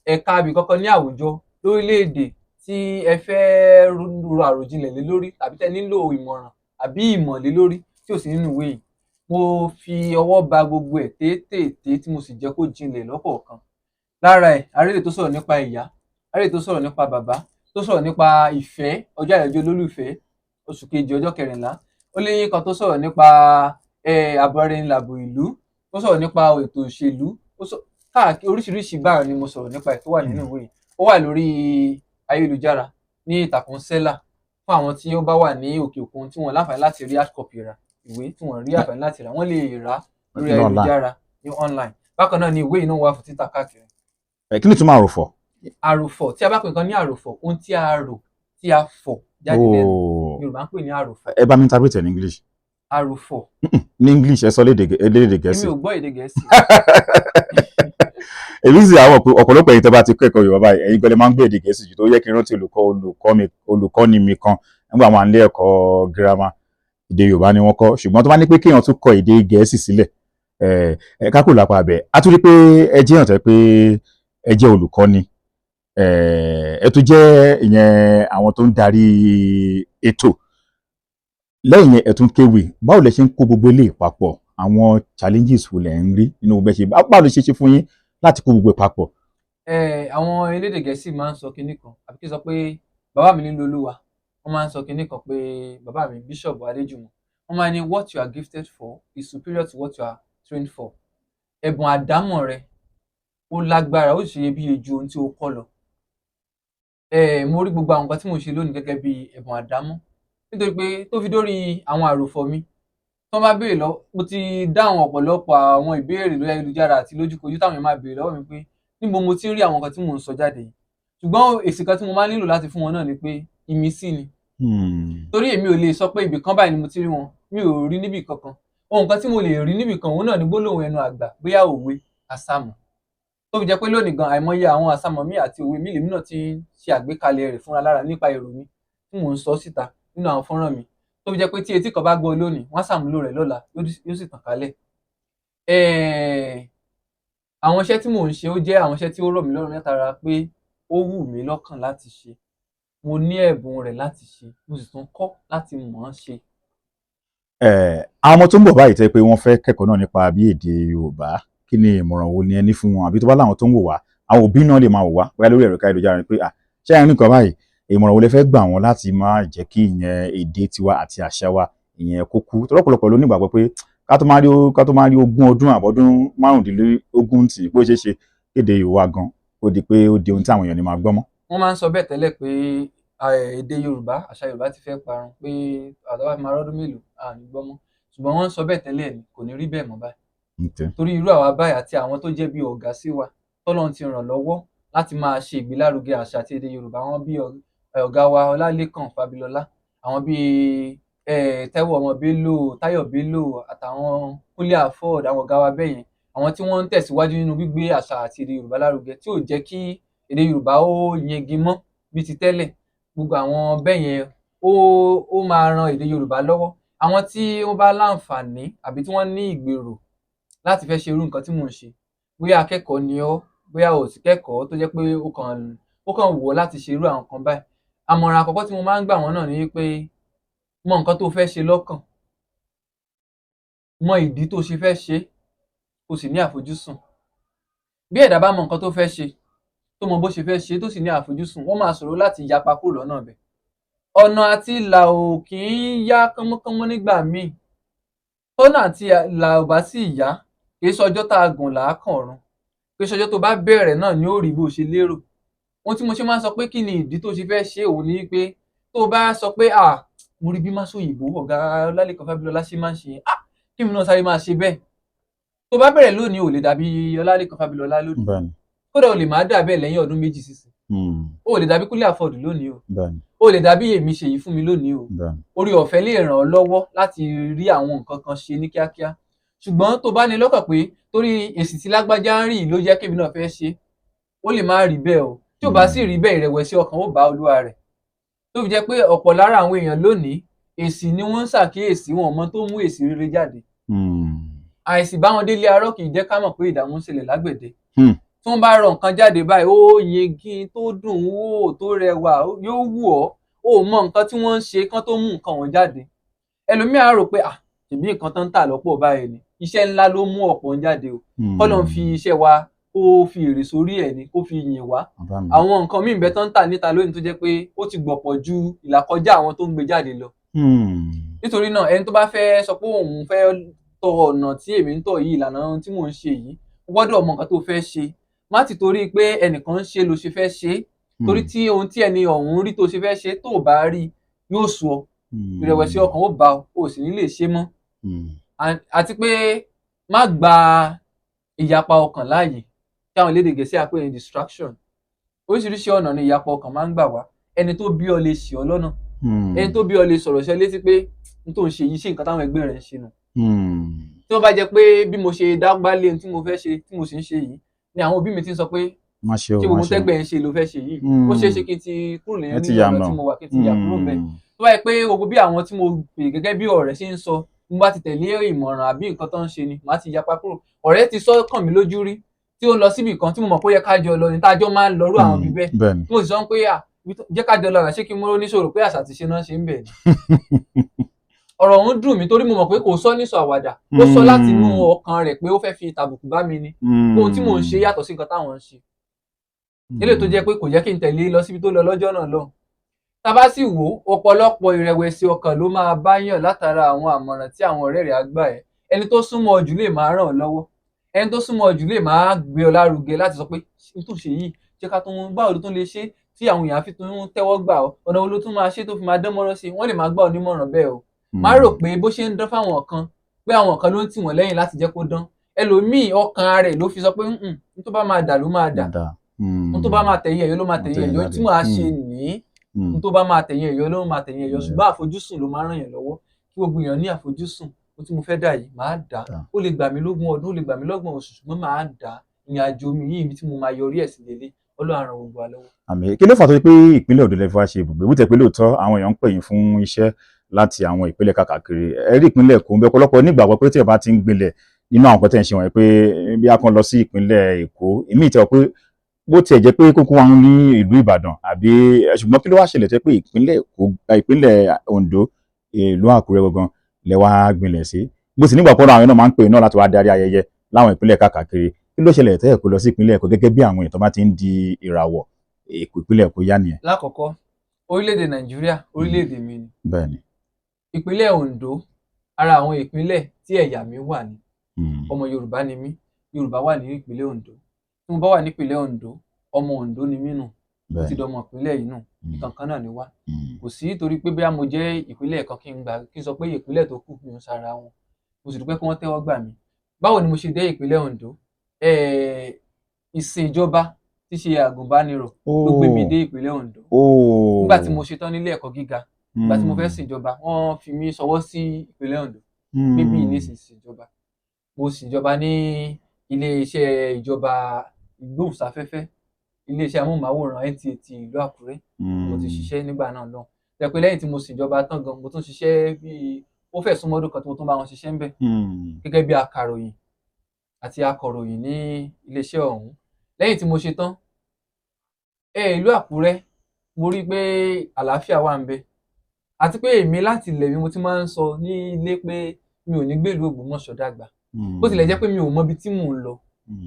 ẹ̀ka ibì kankan ní àwùjọ lórílẹ̀-èdè tí ẹ fẹ́ ro àròjinlẹ̀ lé lórí tàbí tẹ́ nílò ìmọ̀ràn àbí ìmọ̀ lé lórí tí ò sí nínú ìwé yìí. Mo fi ọwọ́ ba gbogbo ẹ̀ téétèèté, tí mo sì jẹ́ kó jinlẹ̀ lọ́kọ̀ọ̀kan. Lára ẹ̀, arédè tó sọ̀rọ̀ nípa ìyá, arédè tó sọ̀rọ̀ nípa bàbá, tó sọ̀rọ̀ nípa ìfẹ́, ọjọ́ àyájọ́ olólùfẹ́, oṣù kejì, ọjọ́ 14, ó lé kan tó sọ̀rọ̀ nípa ààbò ìlú, tó sọ̀rọ̀ nípa ètò òṣèlú, ó sọ káàkiri oríṣiríṣi báyìí ni mo sọ̀rọ̀ nípa ẹ̀ tó wà nínú ìwé yìí. Ó wà lórí ayélujára ní ìtàkùn Selar fún àwọn tí ó bá wà ní òkè òkun tí wọ́n láǹfààní láti rí hard copy rà. Ìwé tí wọ́n rí àǹfààní láti rà, wọ́n lè rà lórí Ní online. ayélujára ní online. Bákan náà ni ìwé yìí náà wà fún títà káàkiri. Kí ni ìtumọ̀ àròfọ̀? Àròfọ̀, tí a bá pè nǹkan ní àròfọ̀, ohun tí a rò tí a fọ̀ jáde lẹ́nu, Oh. Yorùbá ń pè ní àròfọ̀. Ẹ bá mi interpret ẹ ní English. Àròfọ̀. Ní English, ẹ sọ lédè Èmi Gẹ̀ẹ́sì. ò gbọ́ èdè Gẹ̀ẹ́sì. Èmi sì àwọn pé ọ̀pọ̀lọpọ̀ ẹ̀yin tẹ́ bá ti kọ́ ẹ̀kọ́ Yorùbá báyìí, ẹ̀yin gbọ́dọ̀ máa ń gbé èdè Gẹ̀ẹ́sì jù, tó yẹ kí n rántí olùkọ́ mi, olùkọ́ni mi kan nígbà máa ń lé ẹ̀kọ́ girama. Èdè Yorùbá ni wọ́n kọ́, ṣùgbọ́n tó bá ní pé kéèyàn tún kọ́ èdè Gẹ̀ẹ́sì sílẹ̀, ẹ̀ ẹ̀ kákò lápá abẹ. A tún rí pé ẹ jẹ́ èèyàn tẹ́ pé ẹ jẹ́ olùkọ́ni, ẹ tún jẹ́ ìyẹn àwọn tó ń darí ètò. Lẹ́yìn yẹn, ẹ tún kéwì. Báwo lẹ ṣe ń kó gbogbo eléyìí papọ̀? Àwọn challenges wo lẹ ń rí nínú bẹ́ẹ̀ ṣe? Báwo lẹ ṣe ṣe fún yín láti kó gbogbo ẹ̀ papọ̀? Àwọn elédè Gẹ̀ẹ́sì máa ń sọ kinní kan, àbí kí n sọ pé bàbá mi nílò Olúwa, wọ́n máa ń sọ kinní kan pé, bàbá mi Bishop Adéjùmọ̀, wọ́n máa ń ní, "What you are gifted for is superior to what you are trained for." Ẹ̀bùn àdámọ̀ rẹ ó lágbára, ó sì ṣe iyebíye ju ohun tí o kọ́ lọ. Mo rí gbogbo àwọn nǹkan tí mo ṣe lónìí gẹ́gẹ́ bí ẹ̀bùn àdámọ́, nítorí pé tó fi dórí àwọn àròfọ̀ mi tí wọ́n bá béèrè lọ, mo ti dáhùn ọ̀pọ̀lọpọ̀ àwọn ìbéèrè lórí ayélujára àti lójúkojú táwọn èèyàn máa béèrè lọ́wọ́ mi pé níbo mo ti ń rí àwọn nǹkan tí mò ń sọ jáde yìí. Ṣùgbọ́n èsì kan tí mo máa ń nílò láti fún wọn náà ni pé ìmísí ni. Torí èmi ò lè sọ pé ibì kan báyìí ni mo ti rí wọn. Mi ò rí níbì kankan. Ohun kan tí mo lè rí níbì kan, òun náà ni gbólóhùn ẹnu àgbà, bóyá òwe, àsámọ̀, tó fi jẹ́ pé lónìí gan, àìmọye àwọn àsámọ̀ mi àti òwe mi lèmi náà ti ń ṣe àgbékalẹ̀ rẹ̀ fúnra lára nípa èrò mi tí mò ń sọ síta nínú àwọn fọ́nrán mi. Tó Tó fi jẹ́ pé tí etí kan bá gbọ́ lónìí, wọ́n á ṣàmúlò rẹ̀ lọ́la, yóò sì tàn kálẹ̀. Àwọn iṣẹ́ tí mò ń ṣe, ó jẹ́ àwọn iṣẹ́ tí ó rọ̀ mí lọ́rùn látara pé ó wù mí lọ́kàn láti ṣe. Mo ní ẹ̀bùn rẹ̀ láti ṣe, mo sì tún kọ́ láti mọ̀ ọ́n ṣe. Àwọn ọmọ tó ń bọ̀ báyìí tẹ́ pé wọ́n fẹ́ kẹ́kọ̀ọ́ náà nípa bí èdè Yorùbá, kí ni ìmọ̀ràn wo ni ẹ ní fún wọn? Àbí tó bá láwọn tó ń wò wá, àwọn òbí náà lè máa wò wá bóyá lórí ẹ̀rọ káyélujára ni pé à ṣé ẹ ní nǹkan báyìí, ìmọ̀ràn wo lẹ fẹ́ gbà wọ́n láti má jẹ́ kí ìyẹn èdè tiwa àti àṣà wa ìyẹn kó kú? Tọ́lọ́pọ̀lọpọ̀ ló nígbàgbọ́ pé ká tó máa rí 20 ọdún àbọ̀dún 25 tì pé ó ṣeé ṣe kéde Yorùbá gan ó di pé ó di ohun tí àwọn èèyàn ní máa gbọ́ mọ́. Wọ́n máa ń sọ bẹ́ẹ̀ tẹ́lẹ̀ pé èdè Yorùbá, àṣà Yorùbá ti fẹ́ parun, pé àtàwọn fi máa rọ́dún mélòó à ní gbọ́ mọ́, ṣùgbọ́n wọ́n ń sọ bẹ́ẹ̀ tẹ́lẹ̀ ni, kò ní rí bẹ́ẹ̀ mọ́ báyìí, torí irú àwa báyìí àti àwọn tó jẹ́ bí ọ̀gá sí wa tọ́lọ́run ti ràn lọ́wọ́ láti máa ṣe ìgbélárugẹ àṣà àti èdè Yorùbá, àwọn bíi ọ̀gá wa Ọlálékàn Fábilọ́lá, àwọn bíi Táíwò ọmọ Bello, Táyọ̀ Bello, àtàwọn Kúnlé Afod, àwọn ọ̀gá wa bẹ́yẹn, àwọn tí wọ́n ń tẹ̀síwájú nínú gbígbé àṣà àti èdè Yorùbá lárugẹ tí ò jẹ́ kí èdè Yorùbá ó yingi mọ́ bíi ti tẹ́lẹ̀, gbogbo àwọn bẹ́yẹn ó máa ran èdè Yorùbá lọ́wọ́. Àwọn tí wọ́n bá láǹfààní àbí tí wọ́n ní ìgbèrò láti fẹ́ ṣe irú nǹkan tí mò ń ṣe, bóyá akẹ́kọ̀ọ́ ni ọ́, bóyá o sì kẹ́kọ̀ọ́, tó jẹ́ pé ó kàn wù ọ́ láti ṣe irú àwọn nǹkan báyìí, àmọ̀ràn àkọ́kọ́ tí mo máa ń gbà wọ́n náà ni pé mọ nǹkan tó fẹ́ ṣe lọ́kàn, mọ ìdí tó ṣe fẹ́ ṣe, kó sì ní àfojúsùn. Bí ẹ̀dá bá mọ nǹkan tó fẹ́ ṣe, tó mọ bó ṣe fẹ́ ṣe, tó sì ní àfojúsùn, wọ́n máa ṣòro láti yapa kúrò lọ́nà ibẹ̀. Ọ̀nà àti ìlà ò kì í yá kánmọ́kánmọ́ nígbà míì. Tọ́nà àti ìlà ò bá sì yá, kì í ṣọjọ́ tá a gùn là á kàn ọ̀run, kì í ṣọjọ́ tó bá bẹ̀rẹ̀ náà ni ó rí bó ṣe lérò. Ohun tí mo ṣe máa ń sọ pé kí ni ìdí tó ṣe fẹ́ ṣe òun ni pé tó bá sọ pé, "À, mo rí bí Máṣòyìnbó, ọ̀gá Ọlálékan Fábílọ́lá ṣe máa ń ṣe, à kí mi náà sáré máa ṣe bẹ́ẹ̀," tó bá bẹ̀rẹ̀ lónìí, ò lè dàbí Ọlálékan Fábílọ́lá lónìí. Kódà ò lè má dà bẹ́ẹ̀ lẹ́yìn ọdún 2 sísìn. O lè dàbí Kúnlé Afod lónìí o. O lè dàbí èmi ṣèyí fún mi lónìí o. Orí ọ̀fẹ́ lè ràn ọ́ lọ́wọ́ láti rí àwọn nǹkan kan ṣe ní kíákíá, ṣùgbọ́n tó bá ní lọ́kàn pé torí èsì tí lágbájá ń rí ló jẹ́ kémi náà fẹ́ ṣe, ó lè má rí bẹ́ẹ̀ o. Tí ò bá sì rí bẹ́ẹ̀, ìrẹ̀wẹ̀sì ọkàn ó bá olúwa rẹ̀, tó fi jẹ́ pé ọ̀pọ̀ lára àwọn èèyàn lónìí, èsì ni wọ́n ń ṣàkíyèsí, wọn mọ tó mú èsì rere jáde. Àìsí bá wọn délé arọ́ kì í jẹ́ ká mọ̀ pé ìdààmú ń ṣẹlẹ̀ lágbẹ̀dẹ. Tí wọ́n bá rọ nǹkan jáde báyìí, ó yegi, tó dùn ún wò, tó rẹwà, yóò wù ọ́. Ó mọ nǹkan tí wọ́n ń ṣe kán tó mú nǹkan wọn jáde. Ẹlòmíà rò pé, "À, tèmi nǹkan tó ń tà lọ́pọ̀ báyìí ni." Iṣẹ́ ńlá ló mú ọ̀pọ̀ ń jáde o. Kọ́lọ́run fi iṣẹ́ wa kó fi èrè sórí ẹ̀ ni, kó fi yìn wá. Àwọn nǹkan míì bẹ́ẹ̀ tó ń tà níta lónìí tó jẹ́ pé ó ti gbọ̀pọ̀ ju ìlàkọjá àwọn tó ń gbé jáde lọ. Nítorí náà, ẹni tó bá fẹ́ sọ pé òun fẹ́ tọ ọ̀nà tí èmi ń tọ̀ yìí, ìlànà tí mò ń ṣe yìí, o gbọ́dọ̀ mọ nǹkan tó fẹ́ ṣe. Má ti torí pé ẹnìkan ń ṣe ló ṣe fẹ́ ṣe é, torí tí ohun tí ẹni ọ̀hún rí tó ṣe fẹ́ ṣe tó bá rí, yóò sú ọ, ìrẹ̀wẹ̀sì ọkàn ó bá ọ, o sì ní lè ṣe mọ́. Àti pé má gba ìyapa ọkàn láàyè, tí àwọn elédè Gẹ̀ẹ́sì á pè ní distraction. Oríṣiríṣi ọ̀nà ni ìyapa ọkàn máa ń gbà wá. Ẹni tó bí ọ lè ṣì ọ́ lọ́nà, ẹni tó bí ọ lè sọ̀rọ̀ sí ọ létí pé n tó ń ṣe yìí, ṣe nǹkan táwọn ẹgbẹ́ rẹ̀ ń ṣe nù. Tí wọ́n bá jẹ́ pé bí mo ṣe dágbálé ohun tí mo fẹ́ ṣe, tí mo sì ń ṣe yìí ni àwọn òbí mi ti ń sọ pé, Má ṣe o, "Ṣé má gbogbo ṣe o." tẹ́gbẹ́ ń ṣe ló fẹ́ ṣe yìí?" Ó ṣeé ṣe kí n ti kúrò Ẹ ti nínú yà ọ̀nà nà. tí mo wà, kí n ti yà kúrò ńbẹ̀. Tó bá yẹ pé gbogbo bí àwọn tí mo pè gẹ́gẹ́ bí ọ̀rẹ́ ṣe ń sọ, mo bá ti tẹ̀lé ìmọ̀ràn àbí nǹkan tó ń ṣe ni, màá ti yapa kúrò. Ọ̀rẹ́ ti sọ kàn mí lójú rí tí ó ń lọ síbì kan tí mo mọ̀ pé ó yẹ ká jọ lọ ní, tá a jọ máa ń lọrú àwọn ibi bẹ́ẹ̀, tí mo sì sọ pé, "À, jẹ́ ká jọ lọ rà, ṣé kí n mú oníṣòro pé àṣà àti ìṣe náà ṣe ń bẹ̀ ni?" Ọ̀rọ̀ ọ̀hún dùn mí, torí mo mọ̀ pé kò sọ nísọ àwàdà, ó sọ láti inú ọkàn rẹ̀ pé ó fẹ́ fi tàbùkù bá mi ni, ohun tí mò ń ṣe yàtọ̀ sí nǹkan táwọn ń ṣe. Eléyìí tó jẹ́ pé kò jẹ́ kí n tẹ̀lé lọ síbi tó lọ lọ́jọ́ náà lọ. Tá a bá sì wò ó, ọ̀pọ̀lọpọ̀ ìrẹ̀wẹ̀sì ọkàn ló máa báyàn látara àwọn àmọ̀ràn tí àwọn ọ̀rẹ́ rẹ̀ á gbà ẹ́. Ẹni tó súnmọ́ ọ jù lè máa ràn ọ́ lọ́wọ́, ẹni tó súnmọ́ ọ jù lè máa gbé ọ lárugẹ láti sọ pé n tó ṣe yìí, jẹ́ ká tún, báwo ló tún lè ṣe tí àwọn èèyàn á fi tún tẹ́wọ́ gbà ọ́, ọ̀nà wo ló tún máa ṣe tó fi máa dán mọ́rán sí i. Wọ́n lè máa gbà ọ́ nímọ̀ràn bẹ́ẹ̀ o. Má rò pé bó ṣe ń dán fáwọn kan, pé àwọn kan ló ń tì wọ́n lẹ́yìn láti jẹ́ kó dán. Ẹlòmíì, ọkàn rẹ̀ ló fi sọ pé, n tó bá máa dà ló máa dà, n tó bá máa tẹ̀yìn ẹ̀yọ́ ló máa tẹ̀yìn ẹ̀yọ́, tí màá ṣe ní n tó bá máa tẹ̀yìn ẹ̀yọ́ ló máa tẹ̀yìn ẹ̀yọ́." Ṣùgbọ́n àfojúsùn ló máa ń ràn yàn lọ́wọ́. Kí gbogbo èèyàn ní àfojúsùn, ohun tí mo fẹ́ dà yìí, màá dà. Ó lè gbà mí lógún ọdún, ó lè gbà mí lọ́gbọ̀n oṣù, ṣùgbọ́n màá dà. Ìrìn àjò mi yìí, ibi tí mo máa yọrí ẹ̀ sí lélẹ̀, Ọlọ́run á ràn gbogbo wa lọ́wọ́. Àmín. Kí ló fà tó ṣe pé ìpínlẹ̀ Oǹdó lẹ fi wá ṣe ibùgbé? Bó tẹ̀ pé lóòótọ́ àwọn èèyàn ń pè yín fún iṣẹ́. Láti àwọn ìpínlẹ̀ káàkiri, ẹ rí ìpínlẹ̀ Èkó ń bẹ. Ọ̀pọ̀lọpọ̀ nígbàgbọ́ pé tí ẹ bá ti ń gbilẹ̀ nínú àwọn nǹkan tẹ̀ ń ṣe wọ̀nyí, pé bí a kan lọ sí ìpínlẹ̀ Èkó, èmi ìtẹ̀ pé bó tiẹ̀ jẹ́ pé kókó wa ní ìlú Ìbàdàn àbí, ṣùgbọ́n kí ló wá ṣẹlẹ̀ tó jẹ́ pé ìpínlẹ̀ Èkó, ìpínlẹ̀ Oǹdó, ìlú Àkúrẹ́ gangan lẹ wá gbilẹ̀ sí? Bó sì nígbà pọ́nrọ́ àwọn náà máa ń pè náà láti wá darí ayẹyẹ láwọn ìpínlẹ̀ káàkiri, kí ló ṣẹlẹ̀ tẹ́ ẹ̀ kó lọ sí ìpínlẹ̀ Èkó gẹ́gẹ́ bí àwọn èèyàn tó bá ti ń di ìràwọ̀ Èkó, ìpínlẹ̀ Èkó yá nìyẹn? Lákọ̀ọ́kọ́, orílẹ̀-èdè Nàìjíríà, orílẹ̀-èdè mi ni. Ìpínlẹ̀ Oǹdó, ara àwọn ìpínlẹ̀ tí ẹ̀yà mi wà ní. Ọmọ Yorùbá ni mí, Yorùbá wà ní ìpínlẹ̀ Oǹdó. Tí mo bá wà nípínlẹ̀ Oǹdó, ọmọ Oǹdó ni mí nù, mo ti dọmọ ìpínlẹ̀ yìí nù. Ìkankan náà ni wá. Kò sí torí pé bóyá mo jẹ́ ìpínlẹ̀ kan kí n gbà kí n sọ pé ìpínlẹ̀ tó kù mi ò sára wọn. Mo sì dúpẹ́ kí wọ́n tẹ́wọ́ gbà mí. Báwo ni mo ṣe dé ìpínlẹ̀ Oǹdó? Ìsìnjọba tí ṣe àgùnbánirọ̀ ló gbé mi dé ìpínlẹ̀ Oǹdó. Nígbà tí mo ṣetán nílé ẹ̀kọ́ gíga, ìgbà tí mo fẹ́ ṣèjọba, wọ́n fi mí ṣọwọ́ sí ìpínlẹ̀ Oǹdó níbí ní ìṣèjọba. Mo ṣèjọba ní iléeṣẹ́ ìjọba ìgbóhùnsáfẹ́fẹ́, iléeṣẹ́ amóhùnmáwòrán NTA ti ìlú Àkúrẹ́. Mo ti ṣiṣẹ́ nígbà náà lọ́hùn. Jẹ́ pé lẹ́yìn tí mo ṣèjọba tán gan, mo tún ṣiṣẹ́ bíi ó fẹ́ súnmọ́ ọdún kan tí mo tún bá wọn ṣiṣẹ́ ńbẹ̀ gẹ́gẹ́ bí akàròyìn àti akọ̀ròyìn ní iléeṣẹ́ ọ̀hún. Lẹ́yìn tí mo ṣe tán, ìlú Àkúrẹ́, mo rí i pé àlàáfíà wà ńbẹ̀, àti pé èmi láti ilẹ̀ mi, mo ti máa ń sọ ní ilé pé mi ò ní gbé ìlú Ògbómọ̀ṣọ́ dàgbà. Bó tilẹ̀ jẹ́ pé mi ò mọ ibi tí mò ń lọ,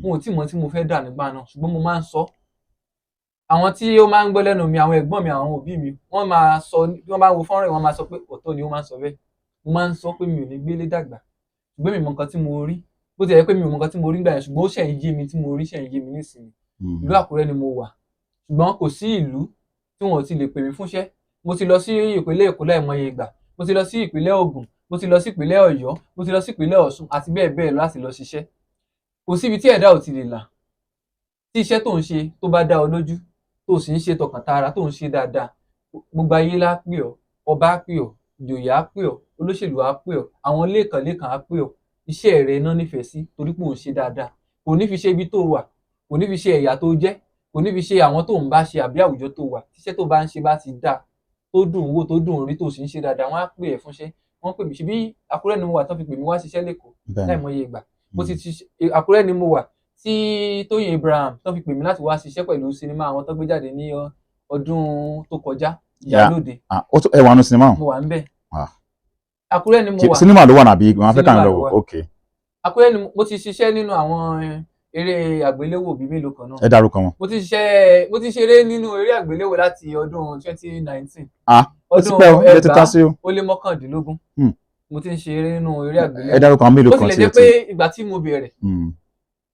mo ò tí mọ tí mo fẹ́ dà nígbà náà, ṣùgbọ́n mo máa ń sọ. Àwọn tí ó máa ń gbọ́ lẹ́nu mi, àwọn ẹ̀gbọ́n mi, àwọn òbí mi, wọ́n máa sọ, bí wọ́n bá wo fọ́nrán yìí, wọ́n máa sọ pé òótọ́ ni ó máa ń sọ bẹ́ẹ̀. Mo máa ń sọ pé mi ò ní gbélé dàgbà, ṣùgbọ́n mi mọ nǹkan tí mo rí. Bó tilẹ̀ jẹ́ pé mi ò mọ nǹkan tí mo rí nígbà yẹn, ṣùgbọ́n ó ṣẹ̀ ń yé mi, tí mo rí ṣẹ̀ ń yé mi nísìnyí. Ìlú Àkúrẹ́ ni mo wà, ṣùgbọ́n kò sí ìlú tí wọn ò ti lè pè mí fúnṣẹ́. Mo ti lọ sí ìpínlẹ̀ Èkó láìmọye ìgbà, mo ti lọ sí ìpínlẹ̀ Ògùn, mo ti lọ sí ìpínlẹ̀ Ọ̀yọ́, mo ti lọ sí ìpínlẹ̀ Ọ̀ṣun àti bẹ́ẹ̀ bẹ́ẹ̀ lọ láti lọ ṣiṣẹ́. Kò síbi tí ẹ̀dá ò ti lè là. Tí iṣẹ́ tó ń ṣe tó bá dá ọ lójú, tó sì ń ṣe tọkàntara, tó ń ṣe dáadáa, gbogbo ayé lá pè ọ́. Ọba á pè ọ́, ìjòyè á pè ọ́, olóṣèlú á pè ọ́, àwọn lẹ́ẹ̀kan-lẹ́ẹ̀kan á pè ọ́. Iṣẹ́ rẹ náà nífẹ̀ẹ́ sí torí pé ò ń ṣe dáadáa. Kò ní fi ṣe ibi tó wà, kò ní fi ṣe ẹ̀yà tó jẹ́, kò ní fi ṣe àwọn tó ń bá ṣe àbí àwùjọ tó wà. Tíṣẹ́ tó bá ń ṣe bá ti dáa, tó dùn wò, tó dùn rí, tó sì ń ṣe dáadáa, wọ́n á pè ẹ́ fúnṣẹ́. Wọ́n pè mí. Ṣebí Àkúrẹ́ ni mo wà tán fi pè mí wá ṣiṣẹ́ l'Ékòó láìmọye ìgbà. Mo ti ṣiṣẹ́, Àkúrẹ́ ni mo wà tí Tóyìn Abraham tán fi pè mí láti wá ṣiṣẹ́ pẹ̀lú sinimá àwọn tó gbé jáde ní ọdún tó kọjá, Ìyálóde. Ó ẹ wà nù sinimá? Mo wà ńbẹ̀. Àkúrẹ́ ni mo wà. Sinimá ló wà nàbí wọn fẹ́ kàn Sinimá lọ ló wò? wà. Ok. Àkúrẹ́ ni mo ti ṣiṣẹ́ nínú àwọn eré àgbéléwò bíi mélòó kan náà. Ẹ dárúkọ wọn. Mo ti ṣiṣẹ́, mo ti ṣeré nínú eré àgbéléwò láti ọdún 2019. Ah, ó ti Ọdún pẹ́ o, ilé ti ta sí o. 2019. Mo ti ń ṣeré nínú eré àgbéléwò. Ẹ dárúkọ àwọn mélòó Bó kan tilẹ̀ tí ẹ jẹ́ ti. pé ìgbà tí mo bẹ̀rẹ̀,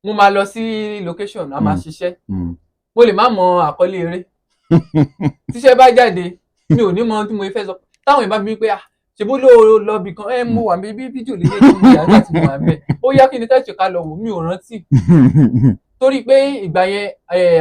mo máa lọ sí location, a máa ṣiṣẹ́, mo lè má mọ àkọlé eré. Tíṣẹ́ bá jáde, mi ò ní mọ ohun tí mo fẹ́ sọ. Táwọn èèyàn bá bí mi pé, "Ah, ṣe bó ló lọ bì kan?" Ẹ mo wà bí fídíò lélẹ̀ tí mo yà nígbà tí mo wà ń bẹ̀. Ó yá, kí ni tẹ́sí ká lọ wò? Mi ò rántí, torí pé ìgbà yẹn,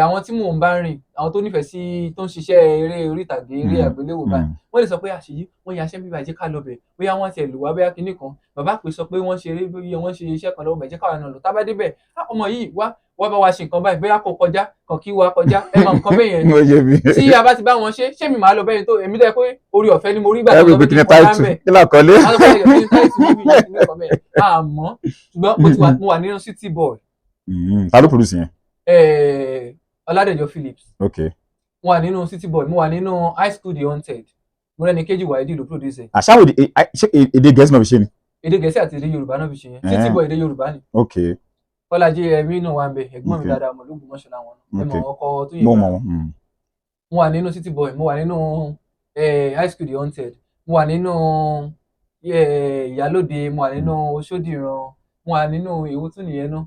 àwọn tí mò ń bá rìn, àwọn tó nífẹ̀ẹ́ sí, tó ń ṣiṣẹ́ eré orí ìtàgé, eré àgbéléwò báyìí, wọ́n lè sọ pé àṣeyí wọ́n ya iṣẹ́ bíbá, jẹ́ ká lọ bẹ̀, bóyá wọ́n ti ẹ̀ lò wá, bóyá kinní kan. Bàbá pè sọ pé wọ́n ṣe eré, bóyá wọ́n ṣe iṣẹ́ kan lọ́wọ́ bẹ̀, jẹ́ káwa náà lọ. Tá bá débẹ̀, "Ah, ọmọ yìí wá wá bá wa ṣe nǹkan báyìí, bóyá kó kọjá kàn kí wa kọjá." Ẹ mọ nǹkan bẹ́ẹ̀ yẹn. Ó yé mi. Tí a bá ti bá wọn ṣe, ṣé mi máa lọ bẹ́yẹn tó èmi tó yẹ pé orí ọ̀fẹ́ ni mo rí gbà Ẹ tó bí sọ pé kí kí ni n kọjá táìtù ńbẹ̀. Kí làkọlé? Wọ́n sọ pé kí ni táìtù níbi yìí, kí ni nǹkan bẹ́ẹ̀. Àmọ́ ṣùgbọ́n mo ti wà, mo wà nínú City Boy. Ta ló produce yẹn? Ọládẹ̀jọ Phillips. Mo wà nínú City Boy, mo wà nínú High School The Haunted. Mọ́rẹ́níkejì Wáídì ló produce ẹ̀. Àṣàwò ṣé èdè Gẹ̀ẹ́sì náà fi ṣe ni? Èdè Gẹ̀ẹ́sì àti èdè Yorùbá náà fi ṣe yẹn. City Boy, èdè Yorùbá ni. Kọ́lájí ẹ̀mí náà wà ń bẹ, ẹ̀gbọ́n mi dáadáa, ọmọ Ológbòmọ̀ṣọ́ làwọn náà. Ẹ mọ̀ ọkọ tó yẹ. Mo mọ̀ wọn. Mo wà nínú City Boy, mo wà nínú High School The Haunted, mo wà nínú Ìyálóde, mo wà nínú Oṣódìran, mo wà nínú èwo tún nìyẹn náà.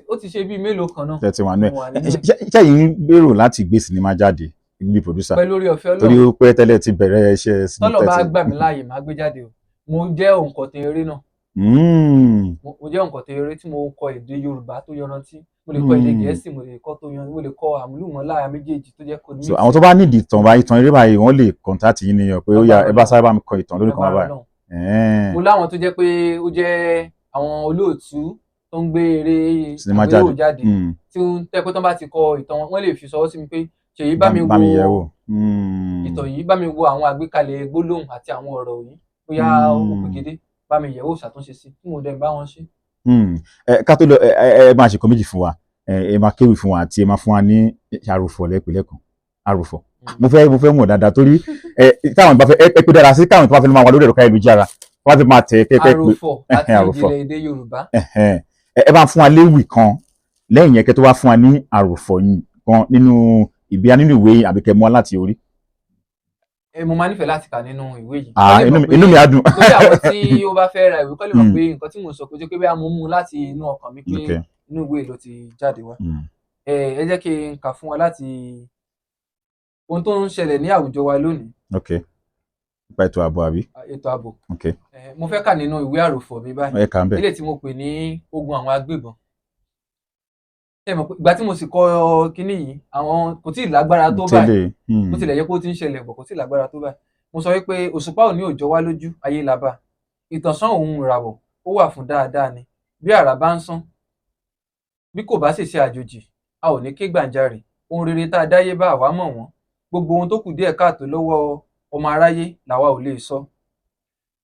Ó ti ṣe bíi mélòó kan náà. Thirty one. Mo wà nínú ẹ̀. Ṣé yìí ń gbèrò láti gbé sinimá jáde bí producer? Pẹ̀lú orí ọ̀fẹ́ Torí Ọlọ́run. ó pẹ́ tẹ́lẹ̀ ti bẹ̀rẹ̀ iṣẹ́ sinimá. Tọ́lọ̀ bá gbà mí láàyè, máa gbé jáde o. Mo jẹ́ òǹkọ̀tàn eré náà. Mo jẹ́ òǹkọ̀tàn eré tí mo kọ èdè Yorùbá tó yanrantí, mo lè kọ èdè Gẹ̀ẹ́sì, mo lè kọ tó yan, mo lè kọ àmúlùmọ́lá méjèèjì tó jẹ́ code So mix. àwọn tó bá nídìí ìtàn báyìí, ìtàn eré báyìí, wọ́n lè contact yín nìyẹn pé ó yá, ẹ bá sáré bá mi kọ ìtàn lórí kan Lágbára báyìí? Ọlọ́run. Mo láwọn tó jẹ́ pé ó jẹ́ àwọn olóòtú tó ń gbé eré Sinimá àgbéléwò jáde. jáde, tí ó ń tẹ́ pé tán bá ti kọ ìtàn wọn, wọ́n lè fi ṣọwọ́ sí mi pé, "Ṣèyí, bá mi Bá mi yẹ̀ wo wò. ìtàn yìí, bá mi wo àwọn àgbékalẹ̀ gbólóhùn àti àwọn ọ̀rọ̀ yìí." Bóyá ó pegedé, bá mi yẹ̀wò, ṣàtúnṣe sí, tí mo dẹ̀ bá wọn ṣe. Ẹ ká tó lọ, ẹ máa ṣe nǹkan méjì fún wa. Ẹ máa kéwì fún wa àti ẹ máa fún wa ní àròfọ̀ lẹ́pẹ̀lẹ́ kan, àròfọ̀. Mo fẹ́ mọ̀ dáadáa torí ẹ táwọn ìbá fẹ́ ẹ pé dára sí káwọn ìbá fẹ́ máa wà lórí ẹ̀rọ káyélujára, wọ́n á fi máa tẹ̀ kẹ́kẹ́ pé Àròfọ̀ àti àròfọ̀. ìjìnlẹ̀ èdè Yorùbá. Ẹ̀hẹ́n. Ẹ bá fún wa léwì kan, lẹ́yìn yẹn kẹ́ tó wá fún wa ní àròfọ̀ yìí kan nínú ìbíyá nínú ìwé yìí àbí kẹ́ mú wa láti orí. Ẹ mo máa nífẹ̀ẹ́ láti kà nínú ìwé yìí. Ah, Kọ́ lè mọ̀ pé inú mi á dùn. Torí àwọn tí ó bá fẹ́ ra ìwé kọ́ lè mọ̀ pé nǹkan tí mò ń sọ kò jẹ́ pé bí a mú mú láti inú ọkàn mi pé inú ìwé ló ti jáde wá. Ẹ jẹ́ kí n kà fún wa láti ohun tó ń ṣẹlẹ̀ ní àwùjọ wa lónìí. Ok, nípa ètò ààbò àbí? Ètò ààbò. Mo fẹ́ kà nínú ìwé àròfọ̀ mi báyìí. Ẹ kà ń bẹ̀. Eléyìí tí mo pè ní ogun àwọn agbébọn. Ṣé ẹ mọ̀ pé ìgbà tí mo sì kọ kinní yìí, àwọn kò tí ì lágbára tó báyìí. Tẹ́lẹ̀. Bó tilẹ̀ yẹ kó ti ń ṣẹlẹ̀ bọ̀, kò tí ì lágbára tó báyìí. Mo sọ wípé òṣùpá ò ní òjò wá lójú ayé la bá ìtànṣán òun ìràwọ̀, ó wà fún dáadáa ni. Bí àrá bá ń sán, bí kò bá sì ṣe àjòjì, a ò ní ké gbàǹjarè. Ohun rere tá a dáyé bá, àwa mọ̀ wọ́n. Gbogbo ohun tó kù díẹ̀ káàtó lọ́wọ́ ọmọ aráyé làwa ò lè sọ.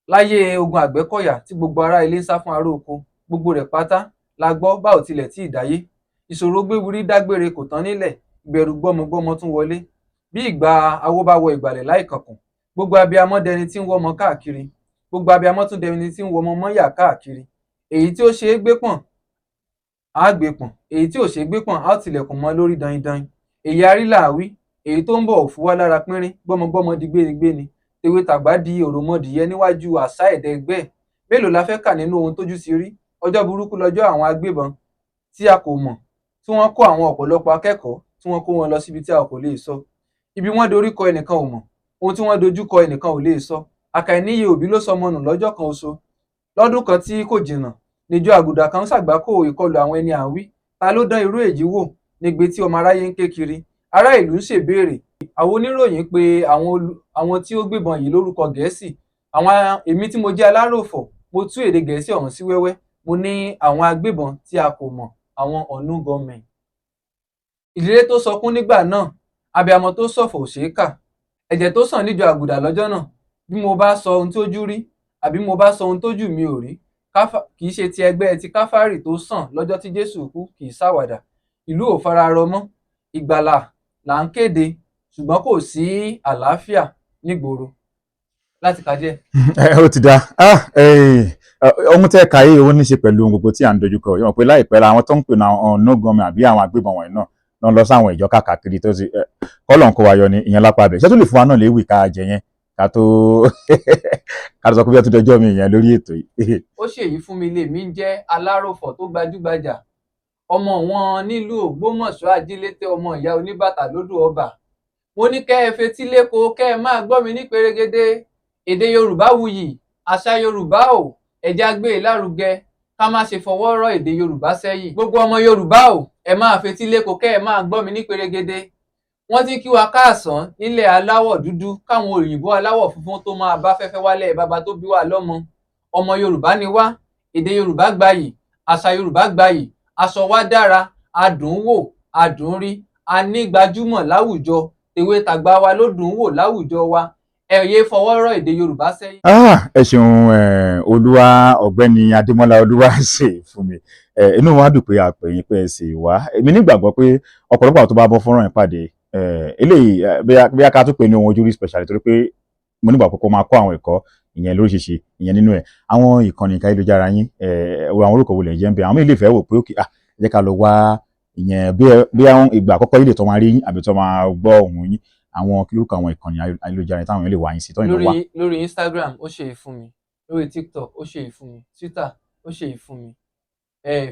Láyé ogun Àgbẹ̀kọ̀yà tí gbogbo ará ilé ń sá fún ará oko, gbogbo rẹ̀ pátá la gbọ́ bá ò tilẹ̀ tí ì dáyé. Ìṣòro gbéwiri dágbére kò tán nílẹ̀, ìbẹ̀rù gbọ́mọgbọ́mọ tún wọlé bí ìgbà awó bá wọ ìgbàlẹ̀ láìkànkùn. Gbogbo abiyamọ dẹni tí ń wọ́mọ káàkiri, gbogbo abiyamọ tún dẹni tí ń wọmọ mọ́yà káàkiri. Èyí tí ó ṣe é gbé pọ̀n á gbé pọ̀n, èyí tí ò ṣe é gbé pọ̀n á tilẹ̀kùn mọ́ lórí daindain. Èyí a rí là á wí, èyí tó ń bọ̀ ò fún wa lára pínrín. Gbọ́mọgbọ́mọ di gbénigbéni, tèwe tàgbà di òròmọdìyẹ níwájú àṣà ẹ̀dẹ́gbẹ́. Mélòó la fẹ́ kà nínú ohun tójú ti rí? Ọjọ́ burúkú lọ́jọ́ àwọn agbébọn tí a kò mọ̀, tí wọ́n kó àwọn ọ̀pọ̀lọpọ̀ akẹ́kọ̀ọ́, tí wọ́n kó wọn lọ síbi tí a kò lè sọ. Ibi wọ́n dorí kọ, ẹnìkan ò mọ̀. Ohun tí wọ́n dojú kọ, ẹnìkan ò lè sọ. Àkàìníye òbí ló sọmọ nù lọ́jọ́ kan oṣù. Lọ́dún kan tí kò jìnnà níjọ àgùdà kan ṣàgbákò ìkọlù àwọn ẹni à ń wí. Ta ló dán irú èyí wò nígbè tí ọmọ aráyé ń ké kiri? Ará ìlú ń ṣèbéèrè. Àwọn oníròyìn pé àwọn tí ó gbébọn yìí lórúkọ Gẹ̀ẹ́sì. Àwọn èmi tí mo jẹ́ aláròfọ̀, mo tú èdè Gẹ̀ẹ́sì ọ̀hún sí wẹ́wẹ́. Mo ní àwọn agbébọn tí a kò mọ̀, àwọn unknown gunmen. Ìdílé tó sọkún nígbà náà, abiyamọ tó ṣọ̀fọ̀ ò ṣeé kà. Ẹ̀jẹ̀ tó sàn níjọ àgùdà lọ́jọ́ náà, bí mo bá sọ ohun tójú rí àbí mo bá sọ ohun tójú mi ò rí, kì í ṣe ti ẹgbẹ́ ti Káfárì tó sàn lọ́jọ́ tí Jésù kú, kì í ṣàwàdà. Ìlú ò fara rọ mọ́. Ìgbàlà là ń kéde, ṣùgbọ́n kò sí àlàáfíà nígboro. Láti kà díẹ̀. Ó ti da. Ohun tẹ́ ka yìí, ó ní í ṣe pẹ̀lú ohun gbogbo tí à ń dojúkọ yìí. Wọ́n pé láìpẹ́ la àwọn tó ń pè ní àwọn gunmen àbí àwọn agbébọn wọ̀nyí náà lọ́n lọ sáwọn ìjọ káàkiri tó ti kọ́lọ̀ ń kó wa yọ ní ìyẹn lápá abẹ. Ṣé tó lè fún wa náà léwì ká jẹ yẹn ká tó sọ pé bí ó tún dọjọ́ mi ìyẹn lórí ètò yìí? Ó ṣèyí fún mi lèmi ń jẹ́ aláròfọ̀ tó gbajúgbajà, ọmọ wọn nílùú Ògbómọ̀ṣọ́, Ajílété, ọmọ ìyá oníbàtà lódò ọba. Mo ní kẹ́ ẹ fetí léko, kẹ́ ẹ máa gbọ́ mi ní pèrègede. Èdè Yorùbá wuyì, àṣà Yorùbá ò, ẹ jẹ́ á gbé e lárugẹ, ká má ṣe fọwọ́ rọ́ èdè Yorùbá sẹ́yìn. Gbogbo ọmọ Yorùbá ò, ẹ máa fetí léko, kẹ́ ẹ máa gbọ́ mi ní pèrègede. Wọ́n ti kí wa káàsán nílẹ̀ aláwọ̀ dúdú káwọn òyìnbó aláwọ̀ funfun tó máa bá fẹ́fẹ́ wálẹ̀ bàbá tó bí wa lọ́mọ. Ọmọ Yorùbá ni wá. Èdè Yorùbá gbayì, àṣà Yorùbá gbayì, aṣọ wa dára, a dùn ún wò, a dùn ún rí, a ní gbajúmọ̀ láwùjọ. Tèwe tàgbà wa ló dùn ún wò láwùjọ wa. Ẹ yéé fọwọ́ rọ́ èdè Yorùbá sẹ́yìn. Ah, ẹ ṣeun, olúwa ọ̀gbẹ́ni Adémọ́lá Olúwa ṣe fún mi. Inú wa dùn pé a pè yín, pé ẹ sì wá. Èmi nígbàgbọ́ pé ọ̀pọ̀lọpọ̀ àwọn tó bá bọ́ fọ́nrán yẹn pàdé eléyìí, bóyá ká tún pè ní ohun ojú rí special, torí pé mo nígbàgbọ́ pé kó máa kọ́ àwọn ẹ̀kọ́ ìyẹn lóríṣiríṣi ìyẹn nínú ẹ̀. Àwọn ìkànnì ayélujára yín, àwọn orúkọ wo lè jẹ́ ń bẹ? Àwọn míì lè fẹ́ wò pé ókè, ah, ẹ jẹ́ ká lọ wá ìyẹn bí àwọn ìgbà àkọ́kọ́ yìí lè tọ́ máa rí yín àbí tọ́ máa gbọ́ ohùn yín. Àwọn kí lórúkọ àwọn ìkànnì ayélujára táwọn èèyàn lè wá yín sí, tọ́yìn lọ wá? Lórí Instagram, ó ṣe ìfún mi. Lórí TikTok, ó ṣe ìfún mi. Twitter, ó ṣe ìfún mi.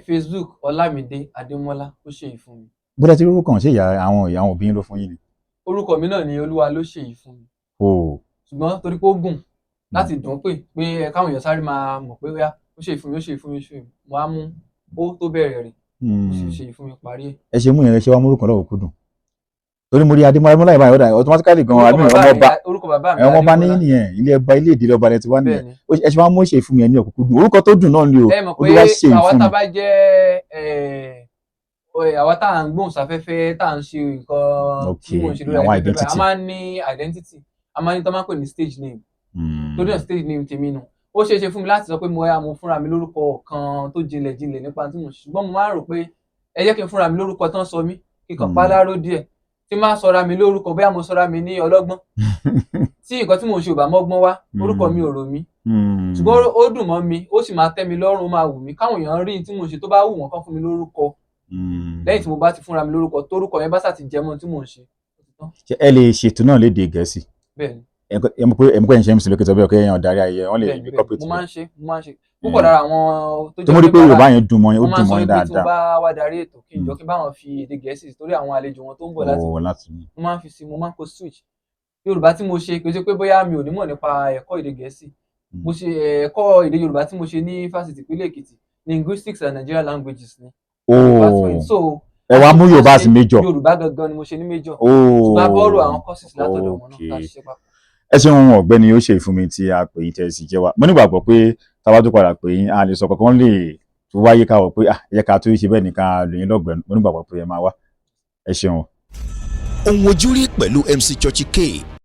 Facebook, Ọlámídé Adémọ́lá, ó ṣe ìfún mi. Bóyá tí orúkọ ṣé ìyá àwọn òbí yín ló fún yín ni? Orúkọ mi náà ni Olúwa ló ṣe ìfún mi. O. Ṣùgbọ́n torí pé ó gùn láti dùn pé pé ẹ káwọn èèyàn sáré máa mọ̀ pé ó yá, ó ṣe ìfún mi, ó ṣe ìfún mi, ó ṣe ìfún mi, mo á mú ó tó bẹ̀rẹ̀ rẹ̀, mo sì ṣe ìfún mi parí ẹ̀. Ẹ ṣe mú yẹn, ẹ ṣe wá múrùkọ lọ́wọ́ kúndùn, torí mo rí Adémọ́lá Adémọ́lá ìbáyìí, ó dà automatically gan Orúkọ àbí bàbá ọmọ mi ọba. Orúkọ bàbá mi Ọmọ ọba ní Adémọ́lá. nìyẹn, ilé ọba, ilé ìdílé ọba lẹ ti wá nìyẹn. Bẹ́ẹ̀ni. Ẹ ṣe wá mú ṣe ìfún mi yẹn ní ọ̀kúnkúndùn, orúkọ tó dùn náà ni o. Ẹ mọ̀ pé Olúwa ṣe àwa ìfún tá mi. a bá jẹ́ àwa tá à ń gbóhùnsáfẹ́fẹ́, tá à ń ṣe nǹkan tí mò ń ṣe lórí àwọn ayélujára, identity. A máa ń ní identity, a máa ń ní tó máa ń pè ní stage name. Torí náà, stage name tèmi nù. Ó ṣeé ṣe fún mi láti sọ pé mo yá mo fúnra mi lórúkọ kan tó jinlẹ̀ jinlẹ̀ nípa tí mo ṣe, ṣùgbọ́n mo máa ń rò pé ẹ jẹ́ kí n fúnra mi lórúkọ tán sọ mí, kí n kàn pálárò díẹ̀. Tí máa sọra mi lórúkọ, bóyá mo sọra mi ní ọlọ́gbọ́n, tí nǹkan tí mò ń ṣe ò bá mọ́gbọ́n wá, orúkọ mi ò rò mí. Ṣùgbọ́n ó dùn mọ́ mi, ó sì máa tẹ́ mi lọ́rùn, ó máa wù mí káwọn èèyàn rí tí mò ń ṣe, tó bá wù wọ́n, kán fún mi lórúkọ. Lẹ́yìn tí mo bá ti fúnra mi lórúkọ, tórúkọ yẹn bá sà ti jẹ mọ́ tí mò ń ṣe, ó ti tán. Ṣé ẹ lè ṣètò náà lédè Gẹ̀ẹ́sì? Bẹ́ẹ̀ ni. Ẹ mọ̀ pé ẹ̀ ń ṣe MC lókè tó bẹ́ẹ̀ kẹ́ èèyàn darí ayẹyẹ, wọ́n lè Bẹ́ẹ̀ ni. bí Bẹ́ẹ̀ corporate. Mo máa ń ṣe, mo máa ń ṣe. Púpọ̀ lára àwọn tó Tó mo rí pé oníbàárà, Yorùbá yẹn dùn mọ́ yín, ó wọ́n máa dùn ń sọ mọ́ yín wípé tí mo dáadáa. bá wá darí ètò, kí n jọ kí n bá wọn fi èdè Gẹ̀ẹ́sì torí àwọn àlejò wọn tó ń bọ̀ láti Ó láti mo máa ń fi sí, mo máa ń kó switch. Yorùbá tí mo ṣe, kì í ṣe pé bóyá mi ò ní mọ̀ nípa ẹ̀kọ́ èdè Gẹ̀ẹ́sì. Mo ṣe ẹ̀kọ́ èdè Yorùbá tí mo ṣe ní Fásitì Ìpínlẹ̀ Èkìtì, Linguistics and Nigerian Languages ni department. So Ẹ wá mú Yorùbá sí major? Yorùbá gangan ni mo ṣe ní major, ṣùgbọ́n a borrow àwọn courses látọ̀dọ̀ wọn náà tá a ṣiṣẹ́ papọ̀. Ẹ ṣeun, ọ̀gbẹ́ni ó ṣe ìfúnmi tí a pè yín tẹ́ ẹ sì jẹ́ wa. Mo nígbàgbọ́ pé tá a bá tó padà pè yín, a lè sọ kankan lè tó wáyé ká wọ̀ pé, ah, ẹ jẹ́ ká tó ṣe bẹ́ẹ̀ nìkan lò yín lọ́gbẹ̀ẹ́. Mo nígbàgbọ́ pé ẹ máa wá. Ẹ ṣeun. Ohun Ojúrí pẹ̀lú MC Churchy K.